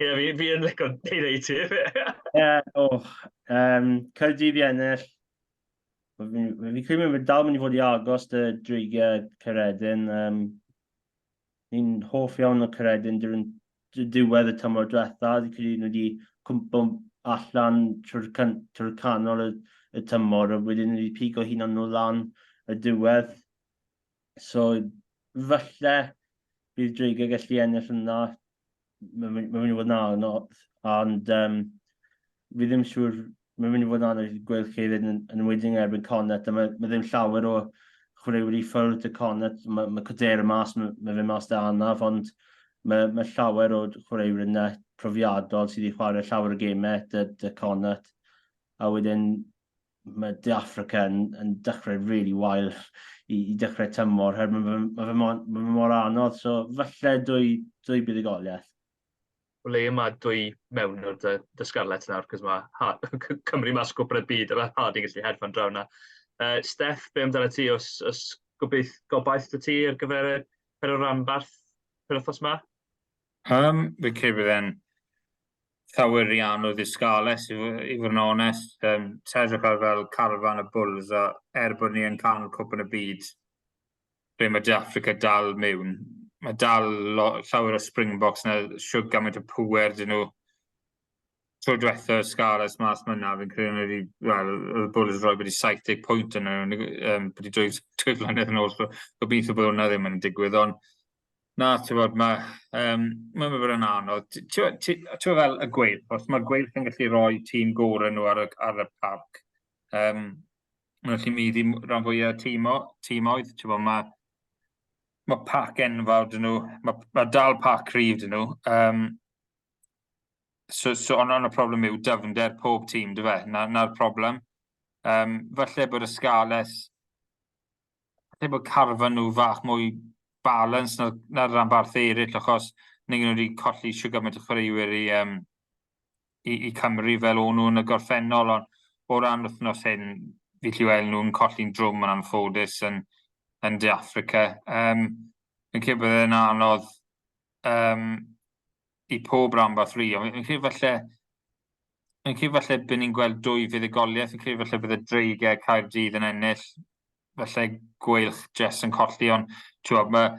Ie, yeah, fi yn licio neud ei ti. Ie, yeah, oh, Caerdydd i ennill. Fi credu mae'n dal mynd i fod i agos dy Dreigiau Caeredin. Ni'n hoff iawn o Caeredin during diwedd y tymor diwetha. Fi'n credu nhw wedi cwmpo allan trwy'r trwy canol y tymor, a wedyn nhw wedi pigo hunan nhw lan y diwedd. So, falle bydd Dreigiau gallu ennill yna. Mae'n mynd i fod yn anodd, ond fi ddim siŵr, mae'n mynd i fod yn anodd i Gweilch hefyd yn enwedig yn erbyn Connacht, a mae ddim llawer o chwaraewyr i ffwrdd y Connacht, mae Codera mas, mae fe mas 'da anaf, ond mae llawer o chwaraewyr yna profiadol sydd wedi chwarae llawer o gemau dy Connacht, a wedyn mae De Affrica yn dechrau really wael i dechrau tymor, herwydd mae fe mor anodd, so falle dwy buddugoliaeth. O le mae dwy mewn o'r dy Scarlets nawr, cos mae Cymru mas Cwpan y Byd, a mae Hardy gallu hedfan draw na. Steff, be amdano ti, os gobaith dy ti ar gyfer y per o ranbarth per wythnos ma? Fi credu bydd e'n llawer rhy anodd i'r Scarlets, i fod yn onest. Ti'n edrych ar fel carfan y Bulls, a er bod ni yn canol Cwpan y Byd, ble mae De Affrica dal mewn, mae dal llawer o Springboks na siwg gymaint o pŵer dyn nhw. Tro diwetha y Scarlets mas myna, fi'n credu nhw wedi, wel, y Bulls rhoi wedi 70 pwynt yn nhw, wedi 2 flynedd yn ôl, so gobeithio bod hwnna ddim yn digwydd, ond na, ti'n bod, mae'n bod yn anodd. Ti'n fel y Gweilch, os mae'r Gweilch yn gallu rhoi tîm gorau nhw ar y parc, maen nhw'n gallu maeddu rhan fwyaf tîmoedd, ti'n bod, mae pac enfawr dyn nhw, mae dal pac cryf dyn nhw. So, so ond, ond y problem yw dyfnder pob tîm, dy fe? Na'r na problem. Falle bod y Scarlets, falle bod carfan nhw fach mwy balance na'r na rhanbarth eraill, achos nid nhw wedi colli siw gymaint o chwaraewyr i, um, i, i Cymru fel o'n nhw yn y gorffennol, ond o ran wythnos hyn, fi lli weld nhw'n colli'n drwm yn anffodus yn, yn De Africa. Fi'n credu bydd e'n anodd i pob rhanbarth rili, ond fi'n credu falle, fi'n credu falle bydd ni'n gweld dwy fuddugoliaeth, fi'n credu falle bydd y Dreigiau Caerdydd yn ennill, falle Gweilch jyst yn colli, ond ti'n mae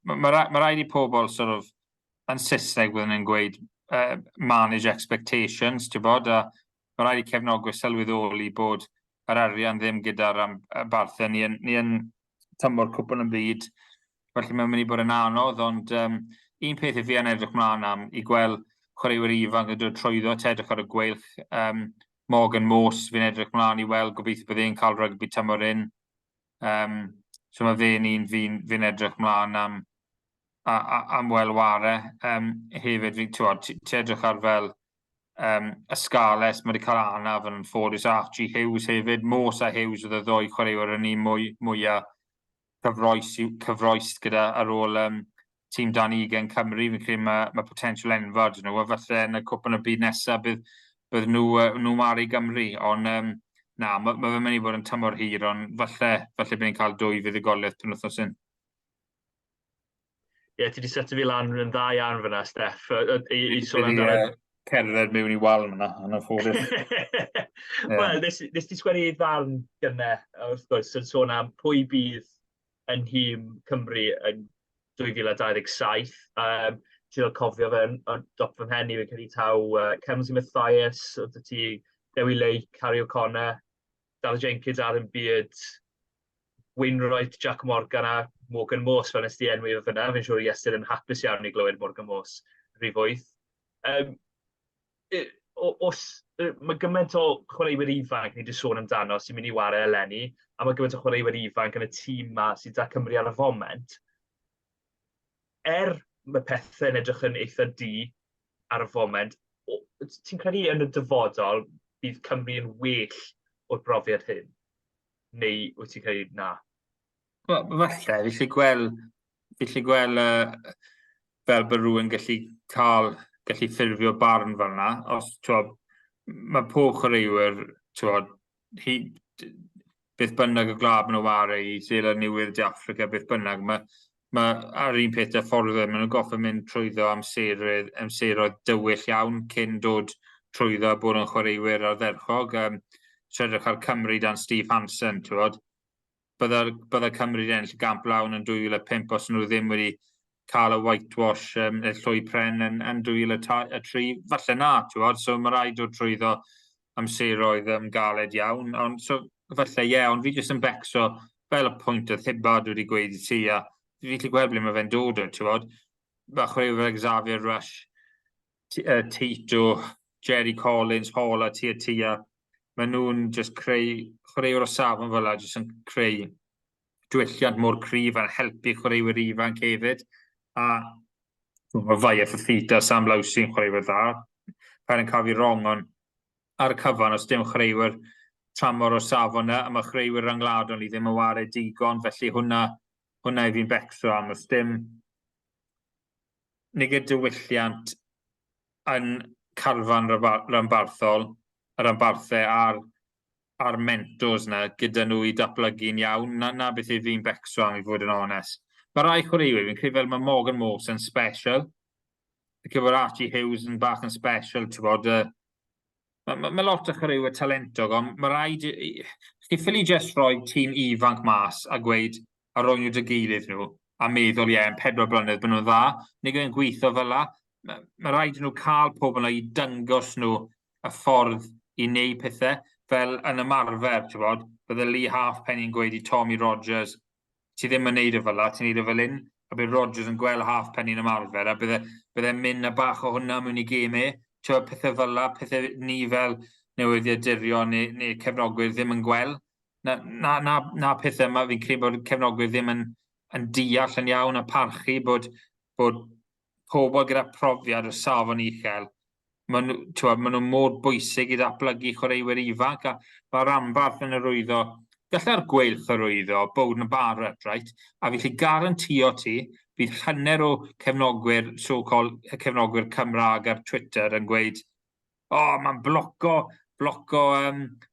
ma, ma, ma rhaid i pobl sort of, yn Saesneg byddwn ni'n gweud manage expectations, ti'n bod, a mae rhaid i cefnogwyr sylweddoli bod yr arian ddim gyda'r barthau. Ni yn, ni yn tymor cwpl yn byd, felly mae'n mynd i bod yn anodd, ond un peth i fi yn edrych mlaen am i gweld chwaraewyr ifanc yn dod trwyddo, te edrych ar y Gweilch, Morgan Morse, fi'n edrych mlaen i weld, gobeithio bydd e'n cael rygbi tymor un. So mae fe'n un fi'n fi edrych mlaen am, a, a, am weld ware. Hefyd, fi, ti, ti edrych ar fel y Scarlets, mae wedi cael anaf yn ffodus, Archie Hughes hefyd, Morse a Hughes oedd y ddwy chwaraewyr yn un mwy, mwyaf cyfroes, cyfroes gyda ar ôl tîm dan 20 Cymru. Fi'n credu mae, mae potensial enfawr dyn nhw, a falle yn y cwpan y byd nesaf bydd, bydd nhw, nhw ar i Gymru. Ond na, mae, ma fe'n mynd i fod yn tymor hir, ond falle, falle bydd ni'n cael dwy fuddugoliaeth penwythnos hyn. Ie, yeah, ti wedi setio fi lan yn dda iawn fyna, Steff. I, i sôn amdano... Cerdded mewn i wal fyna, yn anffodus. Wel, nes, nes ti sgwennu ddarn gynne, wrth gwrs, yn sôn am pwy bydd yn nhîm Cymru yn 2027. Ti'n cael cofio fe yn dop fy mhen i, fi'n credu taw Kemsley Mathias, oedd ti Dewi Lake, Harry O'Connor, Dafydd Jenkins, Aaron Beard, Wainwright, Jack Morgan a Morgan Morse, fel nes di enwi fe fyna. Fi'n siŵr Iestyn yn hapus iawn i glywed Morgan Morse rhif 8. Os, mae gymaint o chwaraewyr ifanc ni wedi sôn amdano sy'n mynd i wario eleni, a mae gymaint o chwaraewyr ifanc yn y tîm ma sydd da Cymru ar y foment. Er mae pethau'n edrych yn eitha du ar y foment, ti'n credu yn y dyfodol bydd Cymru yn well o'r brofiad hyn? Neu wyt ti'n credu na? Wel, falle, fi gallu gweld, fi gallu gweld fel bod rhywun gallu cael, gallu ffurfio barn fel yna. Os, ti'n mae pob chwaraewyr, ti'n hi, beth bynnag y gwlad maen nhw'n ware i, Seland Newydd, De Africa, beth bynnag, mae, mae ar un peth y ffordd maen nhw'n goffa mynd trwyddo amseroedd, amseroedd dywyll iawn cyn dod trwyddo a bod yn chwaraewyr ardderchog. So edrych ar Cymru dan Steve Hansen, ti'n bod, bydde, bydde Cymru wedi ennill y gamp lawn yn 2005 os nhw ddim wedi cael y whitewash, y llwy pren yn, yn 2003. Falle na, ti'n bod, so mae rhaid dod trwyddo amseroedd galed iawn. Ond so, falle ie, yeah, ond fi jyst yn becso fel y pwynt oedd Hibbard wedi gweud i ti, a fi gallu gweld ble mae fe'n dod o, ti'n bod. Mae chwaraewyr fel Xavier Rush, Tito, Jerry Collins, Hall a Tia Tia, maen nhw'n just creu, chwaraewyr o safon fel la, jyst yn creu diwylliant mor cryf a'n helpu chwaraewyr ifanc hefyd. A mae Vaea Fifita, Sam Lousi yn chwaraewyr dda. Paid yn cael fi wrong, ond ar y cyfan, os dim chwaraewyr tramor o safon yna, a mae chwaraewyr rhyngwladol ni ddim yn ware digon, felly hwnna, hwnna i fi'n becso am. Os dim, nid diwylliant yn carfan ranbarthol, y ranbarthau a'r, a'r mentors yna gyda nhw i datblygu'n iawn. Na, na beth i fi'n becso am i fod yn onest. Mae rai chwaraewyr, fi'n credu fel mae Morgan Morse yn special. Fi'n credu bod Archie Hughes yn bach yn special, ti'n bod. Mae ma, ma lot o chwaraewyr talentog, ond mae rhaid... Chi ffili jyst rhoi tîm ifanc mas a gweud a roi nhw dy gilydd nhw a meddwl, ie, yn 4 blynedd bod nhw'n dda. Nid yw'n gweithio fel la. Mae ma rhaid i nhw cael pobl yna i dangos nhw y ffordd i wneud pethau, fel yn ymarfer, ti'n bod, bydde Lee Halfpenny'n gweud i Tommy Rogers, ti ddim yn neud e fel la, ti'n neud e fel un, a bydd Rogers yn gweld Halfpenny'n ymarfer, a bydde, bydde mynd a bach o hwnna mewn i gêm e. Ti'n bod, pethau fel la, pethau ni fel newyddiadurion neu, neu cefnogwyr ddim yn gweld. Na, na, na, na pethau yma fi'n credu bod cefnogwyr ddim yn, yn deall yn iawn a parchu bod, bod pobl gyda profiad o safon uchel. Maen nhw, t'wod, maen nhw mor bwysig i ddatblygu chwaraewyr ifanc, a mae rhanbarth yn arwyddo, gallai'r Gweilch arwyddo Beauden Barrett, right? A fi 'llu garantio ti, bydd hanner o cefnogwyr, so-called cefnogwyr Cymraeg ar Twitter yn gweud, "O, oh, mae'n bloco, bloco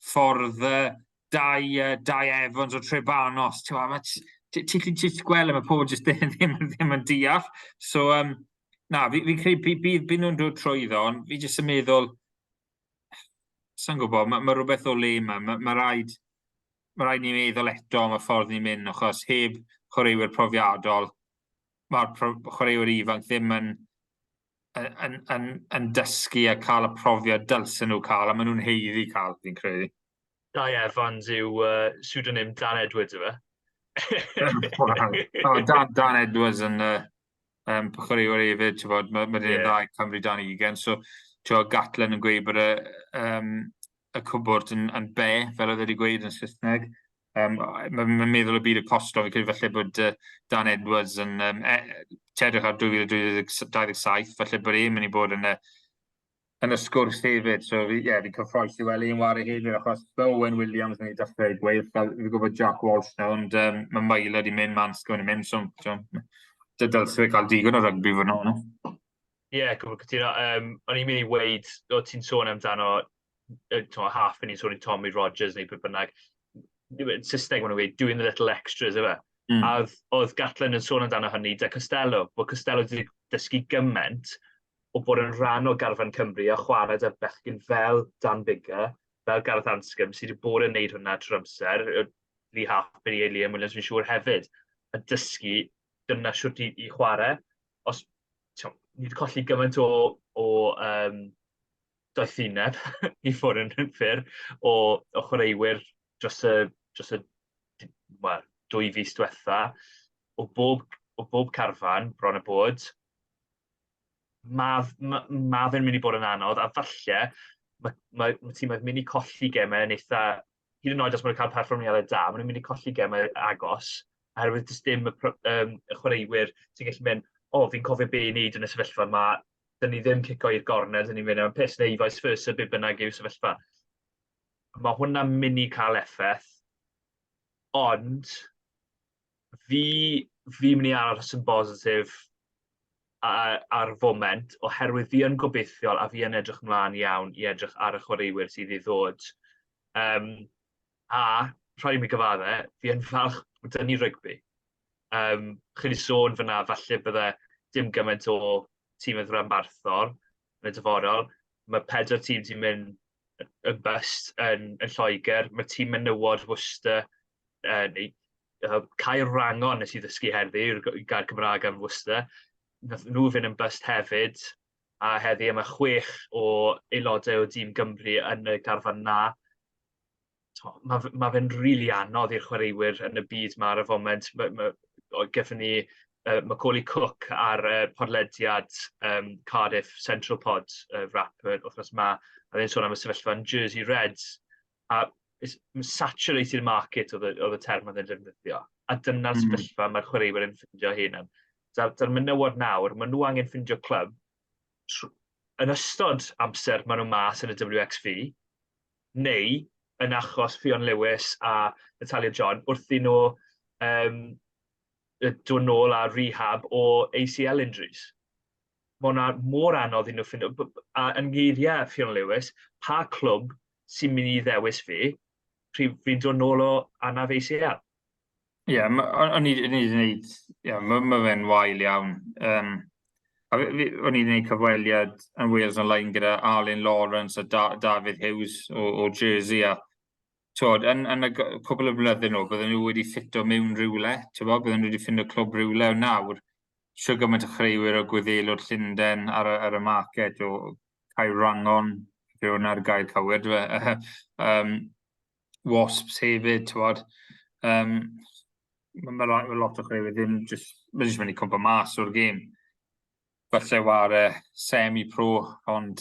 ffordd Dai Evans o Trebanos." Ti'n ti, ti, ti gweld, mae pobl jyst ddim yn deall. So, na, fi credu bydd nhw'n dod trwyddo, ond fi jyst yn meddwl, sa'n gwybod, mae rhywbeth o le yma, mae rhaid ni meddwl eto am y ffordd ni'n mynd, achos heb chwaraewyr profiadol, mae'r chwaraewyr ifanc ddim yn dysgu a cael y profiad dylsen nhw cael, a maen nhw'n haeddu cael, fi'n credu. Dai Evans yw pseudonym Dan Edwards, yw e? Oh, Dan Edwards yn chwaraewr hefyd, ti'n bod, mae ma yeah. dda i Cymru dan 20, so ti'n bod, Gatland yn gweud bod y cwbwrdd yn bare, fel oedd wedi gweud yn Saesneg. Mae'n ma meddwl y byd y costo, fi'n credu falle bod Dan Edwards yn edrych ar 2027, falle bod e'n mynd i bod yn y sgwrs hefyd. So, fi, yeah, fi'n cyffroes i weld e'n ware hefyd, achos mae Owen Williams yn ei dechrau gweud, fel fi'n gwybod Jack Walsh nawr, ond mae Myler wedi mynd, Mansco wedi mynd, so, so dylse fe cael digon o rygbi fod nhw. Ie, yeah, gwybod cytuno. O'n i'n mynd i weud, o ti'n sôn amdano, half yn i'n sôn i Tommy Rogers neu beth bynnag. Yn Saesneg maen nhw'n gweud, "doing the little extras", yfe? A oedd Gatland yn sôn amdano hynny 'da Costello, bod Costello wedi dysgu gymaint o bod yn rhan o garfan Cymru a chwarae 'da bechgyn fel Dan Biggar, fel Gareth Anscombe, sydd wedi bod yn neud hwnna trwy'r amser, Lee Halfpenny a Liam Williams fi'n siŵr hefyd, a dysgu dyna siwt i chwarae. Os ni wedi colli gymaint o doethineb, i fod yn fyr, o chwaraewyr dros y, well, 2 fis diwetha, o bob carfan, bron y bod, mae ma fe'n mynd i bod yn anodd, a falle mae tîm yn mynd i colli gemau yn eitha, hyd yn oed os maen nhw'n cael perfformiadau da, maen nhw'n mynd i colli gemau agos, oherwydd does dim y chwaraewyr sy'n gallu mynd, "O, oh, fi'n cofio be i wneud yn y sefyllfa yma, dyn ni ddim cico i'r gornel, dyn ni'n mynd am piss", neu vice versa, be bynnag yw sefyllfa. Mae hwnna'n mynd i cael effaith, ond fi mynd i aros yn bositif ar foment, oherwydd fi yn gobeithiol a fi yn edrych ymlaen iawn i edrych ar y chwaraewyr sydd i ddod. A rhaid i mi gyfadde, fi yn falch bod 'da ni rygbi. Chi wedi sôn fyna, falle bydde dim gymaint o tîmoedd rhanbarthol yn y dyfodol. Mae pedwar tîm sy'n mynd yn bust yn Lloegr. Mae tîm menywod Worcester, neu Caerwrangon nes i ddysgu heddi, yw'r gair Cymraeg am Worcester. Nath nhw fynd yn bust hefyd, a heddi mae chwech o aelodau o dîm Gymru yn y garfan na. Mae fe'n rili really anodd i'r chwaraewyr yn y byd ma ar y foment. Gaethon ni Macaulay Cook ar podlediad Cardiff Central Pod Wrap wythnos ma, a fe'n sôn am y sefyllfa yn Jersey Reds. A it's saturated market oedd y term oedd e'n defnyddio. A dyna'r sefyllfa mae'r chwaraewyr yn ffindio hunan. Da'r menywod nawr, maen nhw angen ffindio clwb yn ystod amser maen nhw mas yn y WXV, neu yn achos Ffion Lewis a Natalia John, wrth i nhw dod nôl ar rehab o ACL injuries. Mae hwnna mor anodd i nhw ffindio. A yn geiriau Ffion Lewis, "Pa clwb sy'n mynd i ddewis fi pryd fi'n dod nôl o anaf ACL?" Ie, yeah, o'n i wedi gwneud, ie, yeah, ma fe'n wael iawn. A o'n i wedi gwneud cyfweliad yn Wales Online gyda Arlene Lawrence a David Hughes o Jersey, a twod, yn y cwbl o blynyddoedd nhw, bydden nhw wedi ffito mewn rhywle, ti'n bydden nhw wedi ffindo clwb rhywle, ond nawr, shwd gymaint o chwaraewyr o Gwyddelod Llundain ar y market, o Caerwrangon, fe hwnna'r gair cywir, dwi Wasps hefyd, ti'n bod. Mae lot o chwaraewyr ddim just, mae jyst mynd i cwmpa mas o'r gêm. Falle ware semi-pro, ond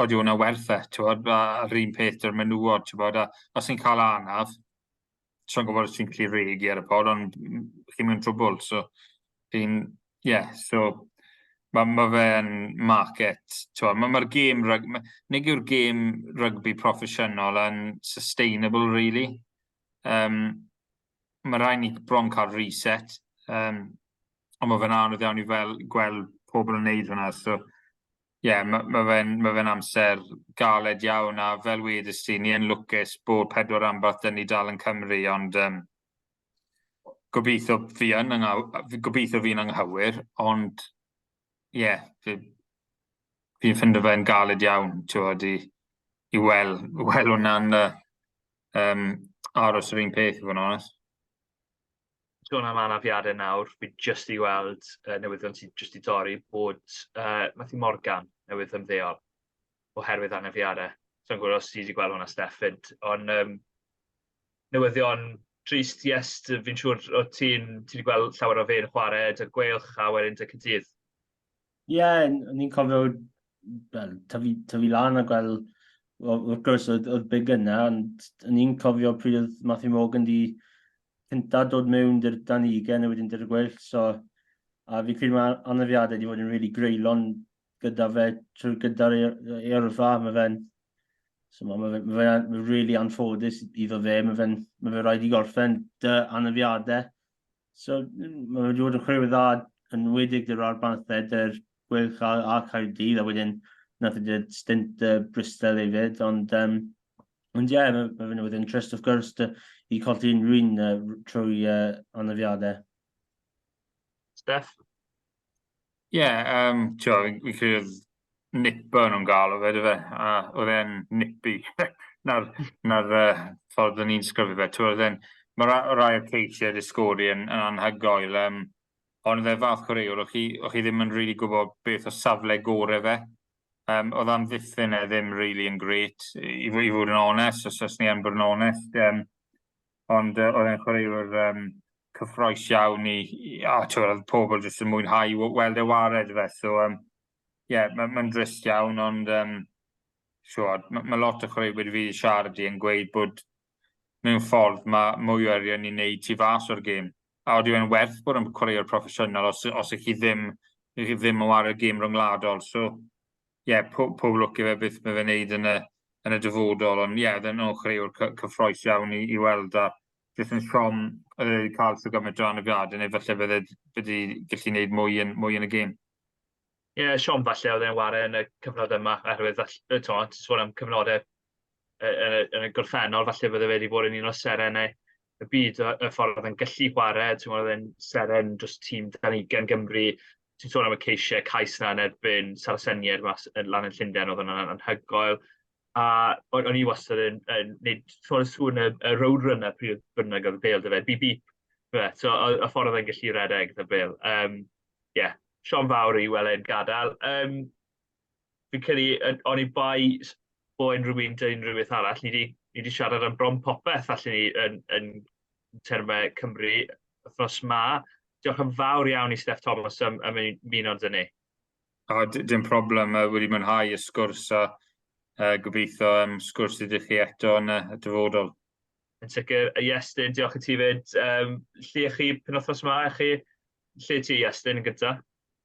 odi hwnna werth e, ti'n bod, a'r un peth dy'r menywod, ti'n bod, a os ti'n cael anaf, so'n gwybod os ti'n gallu regi ar y pod, ond chi'n mewn trwbl, so fi'n, yeah, so. Mae ma fe'n market, mae'r ma gêm rygbi, nid yw'r gêm rygbi proffesiynol yn sustainable, really. Mae rhaid ni bron cael reset, ond mae fe'n anodd iawn i fel gweld pobl yn neud hwnna, so ie, yeah, mae ma fe'n ma fe amser galed iawn, a fel wedys ti, ni yn lwcus bod pedwar rhanbarth dyn ni dal yn Cymru, ond gobeithio fi'n anghywir, ond ie, yeah, fi'n fi ffindo fe'n galed iawn, ti'n i weld hwnna'n aros yr un peth, i fod yn onest. Sôn am anafiadau nawr, fi jyst i weld newyddion sydd jyst i dorri bod Matthew Morgan newydd ymddeol oherwydd anafiadau. So'n gwybod os ti wedi gweld hwnna, Steff, fyd, ond newyddion trist, yes, fi'n siŵr o ti'n ti wedi gweld llawer o fe'n chwarae 'da Gweilch a wedyn 'da Caerdydd. Ie, yeah, ni'n cofio, well, tyfu lan a gweld, wrth gwrs oedd Big yna, ond ni'n cofio pryd oedd Matthew Morgan di cynta dod mewn i'r dan 20 a wedyn 'da'r Gweilch, so a fi credu mae anafiadau wedi fod yn really greulon gyda fe trwy gyda'r ei yrfa, mae fe'n so mae fe, ma fe'n really anffodus iddo fe, mae fe rhaid i gorffen 'da anafiadau. So mae fe wedi bod yn chwaraewyr dda yn wedig 'da'r rhanbarthau, 'da'r Gweilch a Caerdydd, a wedyn nath e dod stint Bristol hefyd, ond ie, yeah, mae fe'n newyddion trist wrth gwrs i colli unrhyw un trwy anafiadau. Steff? Ie, yeah, fi'n credu oedd Nipper nhw'n galw fe, dy fe, a oedd e'n nippy. Na'r ffordd o'n i'n sgrifio fe. Oedd e'n, mae rai o'r ceisiau di sgori yn anhygoel, ond oedd e fath chwaraewr, o'ch chi ddim yn really gwybod beth o safle gore fe. Oedd amddiffyn e ddim really yn great, i fod yn onest, os ni yn bod yn onest. Ond oedd e'n chwaraewr cyffroes iawn i a ti'n oedd pobl jyst yn mwynhau weld e ware fe. So, ie, yeah, mae'n ma drist iawn, ond siwr, mae ma lot o chwaraewyr fi wedi siarad i yn gweud bod mewn ffordd mae mwy o arian i wneud tu fas o'r gêm. A oeddi e'n werth bod yn chwaraewr proffesiynol os ych chi ddim yn ware'r gêm rhyngwladol. So, ie, yeah, pob lwc i fe beth mae fe'n neud yn y dyfodol. Ond ie, yeah, oedd e'n chwaraewr cyffroes iawn i weld a jyst yn siom oedd e wedi cael trwy gymaint o anafiadau, neu falle bydde wedi gallu gwneud mwy yn y gêm. Ie, yeah, siom falle oedd e'n ware yn y cyfnod yma, oherwydd ti'n sôn am cyfnodau yn y gorffennol, falle bydde fe wedi bod yn un o serenau y byd, y ffordd oedd e'n gallu chwarae, ti'n meddwl oedd e'n seren dros tîm dan 20 Gymru, ti'n sôn am y ceisiau, cais na yn erbyn Saraceniaid mas yn lan yn Llundain, oedd hwnna'n anhygoel. A o'n i wastad yn neud sôn y sŵn y roadrunner pryd bynnag oedd y bêl 'da fe, beep beep. Fe, so y ffordd oedd e'n gallu redeg 'da bêl. Yeah, siom fawr i weld e'n gadael. Fi'n credu, o'n i bai bo unrhyw un 'da unrhyw beth arall, ni di siarad am bron popeth allan ni yn termau Cymru wythnos ma. Diolch yn fawr iawn i Steff Thomas am ymuno 'da ni. O, dim problem, wedi mwynhau y sgwrs a gobeithio sgwrs ydych chi eto yn y dyfodol. Yn sicr, Iestyn, diolch i ti fyd. Lle chi penwthnos yma, chi, lle ti, Iestyn, yn gyntaf?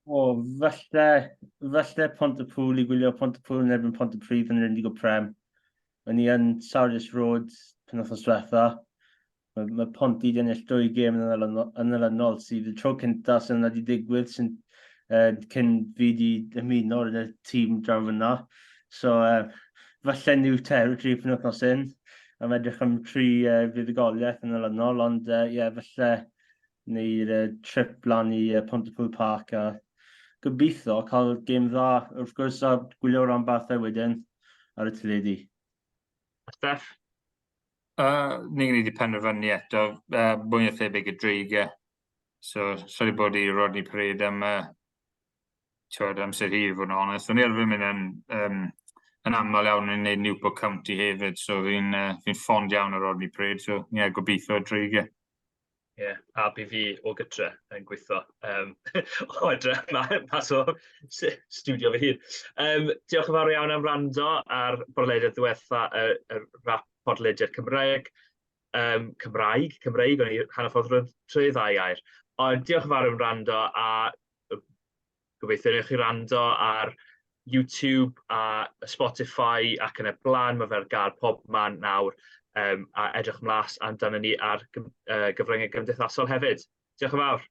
O, falle Pontypool i gwylio Pontypool yn erbyn Pontypridd yn yr Indigo Prem. O'n i yn Sardis Road penwthnos diwetha. Mae Ponty wedi ennill dwy gêm yn olynol sydd y tro cynta sy'n wedi digwydd sy'n cyn fi wedi ymuno yn y tîm draw fyna. So, falle new territory penwthnos hyn. Am edrych am tri fuddugoliaeth yn olynol, ond ie, yeah, falle neu'r trip lan i Pontypool Park a gobeithio cael gêm dda wrth gwrs a gwylio rhanbarthau wedyn ar y teledu. Steff? Ni'n wedi penderfynu eto, mwy o thebyg y Dreigiau. So, sorry bod i Rodney Parade am, twyd, amser hir, fod yn onest. O'n i arfer mynd yn aml iawn yn gwneud Newport County hefyd, so fi'n fi ffond iawn o Rodney Parade, so ie, yeah, gobeithio y Dreigiau. Ie, yeah, a bu fi o gytre yn gweithio o adre mas o studio fy hun. Diolch yn fawr iawn am wrando ar bodlediad ddiwetha y rap podlediad Cymraeg. Cymraeg, Cymreig, o'n i hanner ffordd trwy ddau air. Ond diolch yn fawr am wrando a Gobeithio wnewch chi wrando ar YouTube a Spotify ac yn y blaen. Mae fe ar gael pob man nawr a edrych mlas amdano ni ar gyfryngau gymdeithasol hefyd. Diolch yn fawr.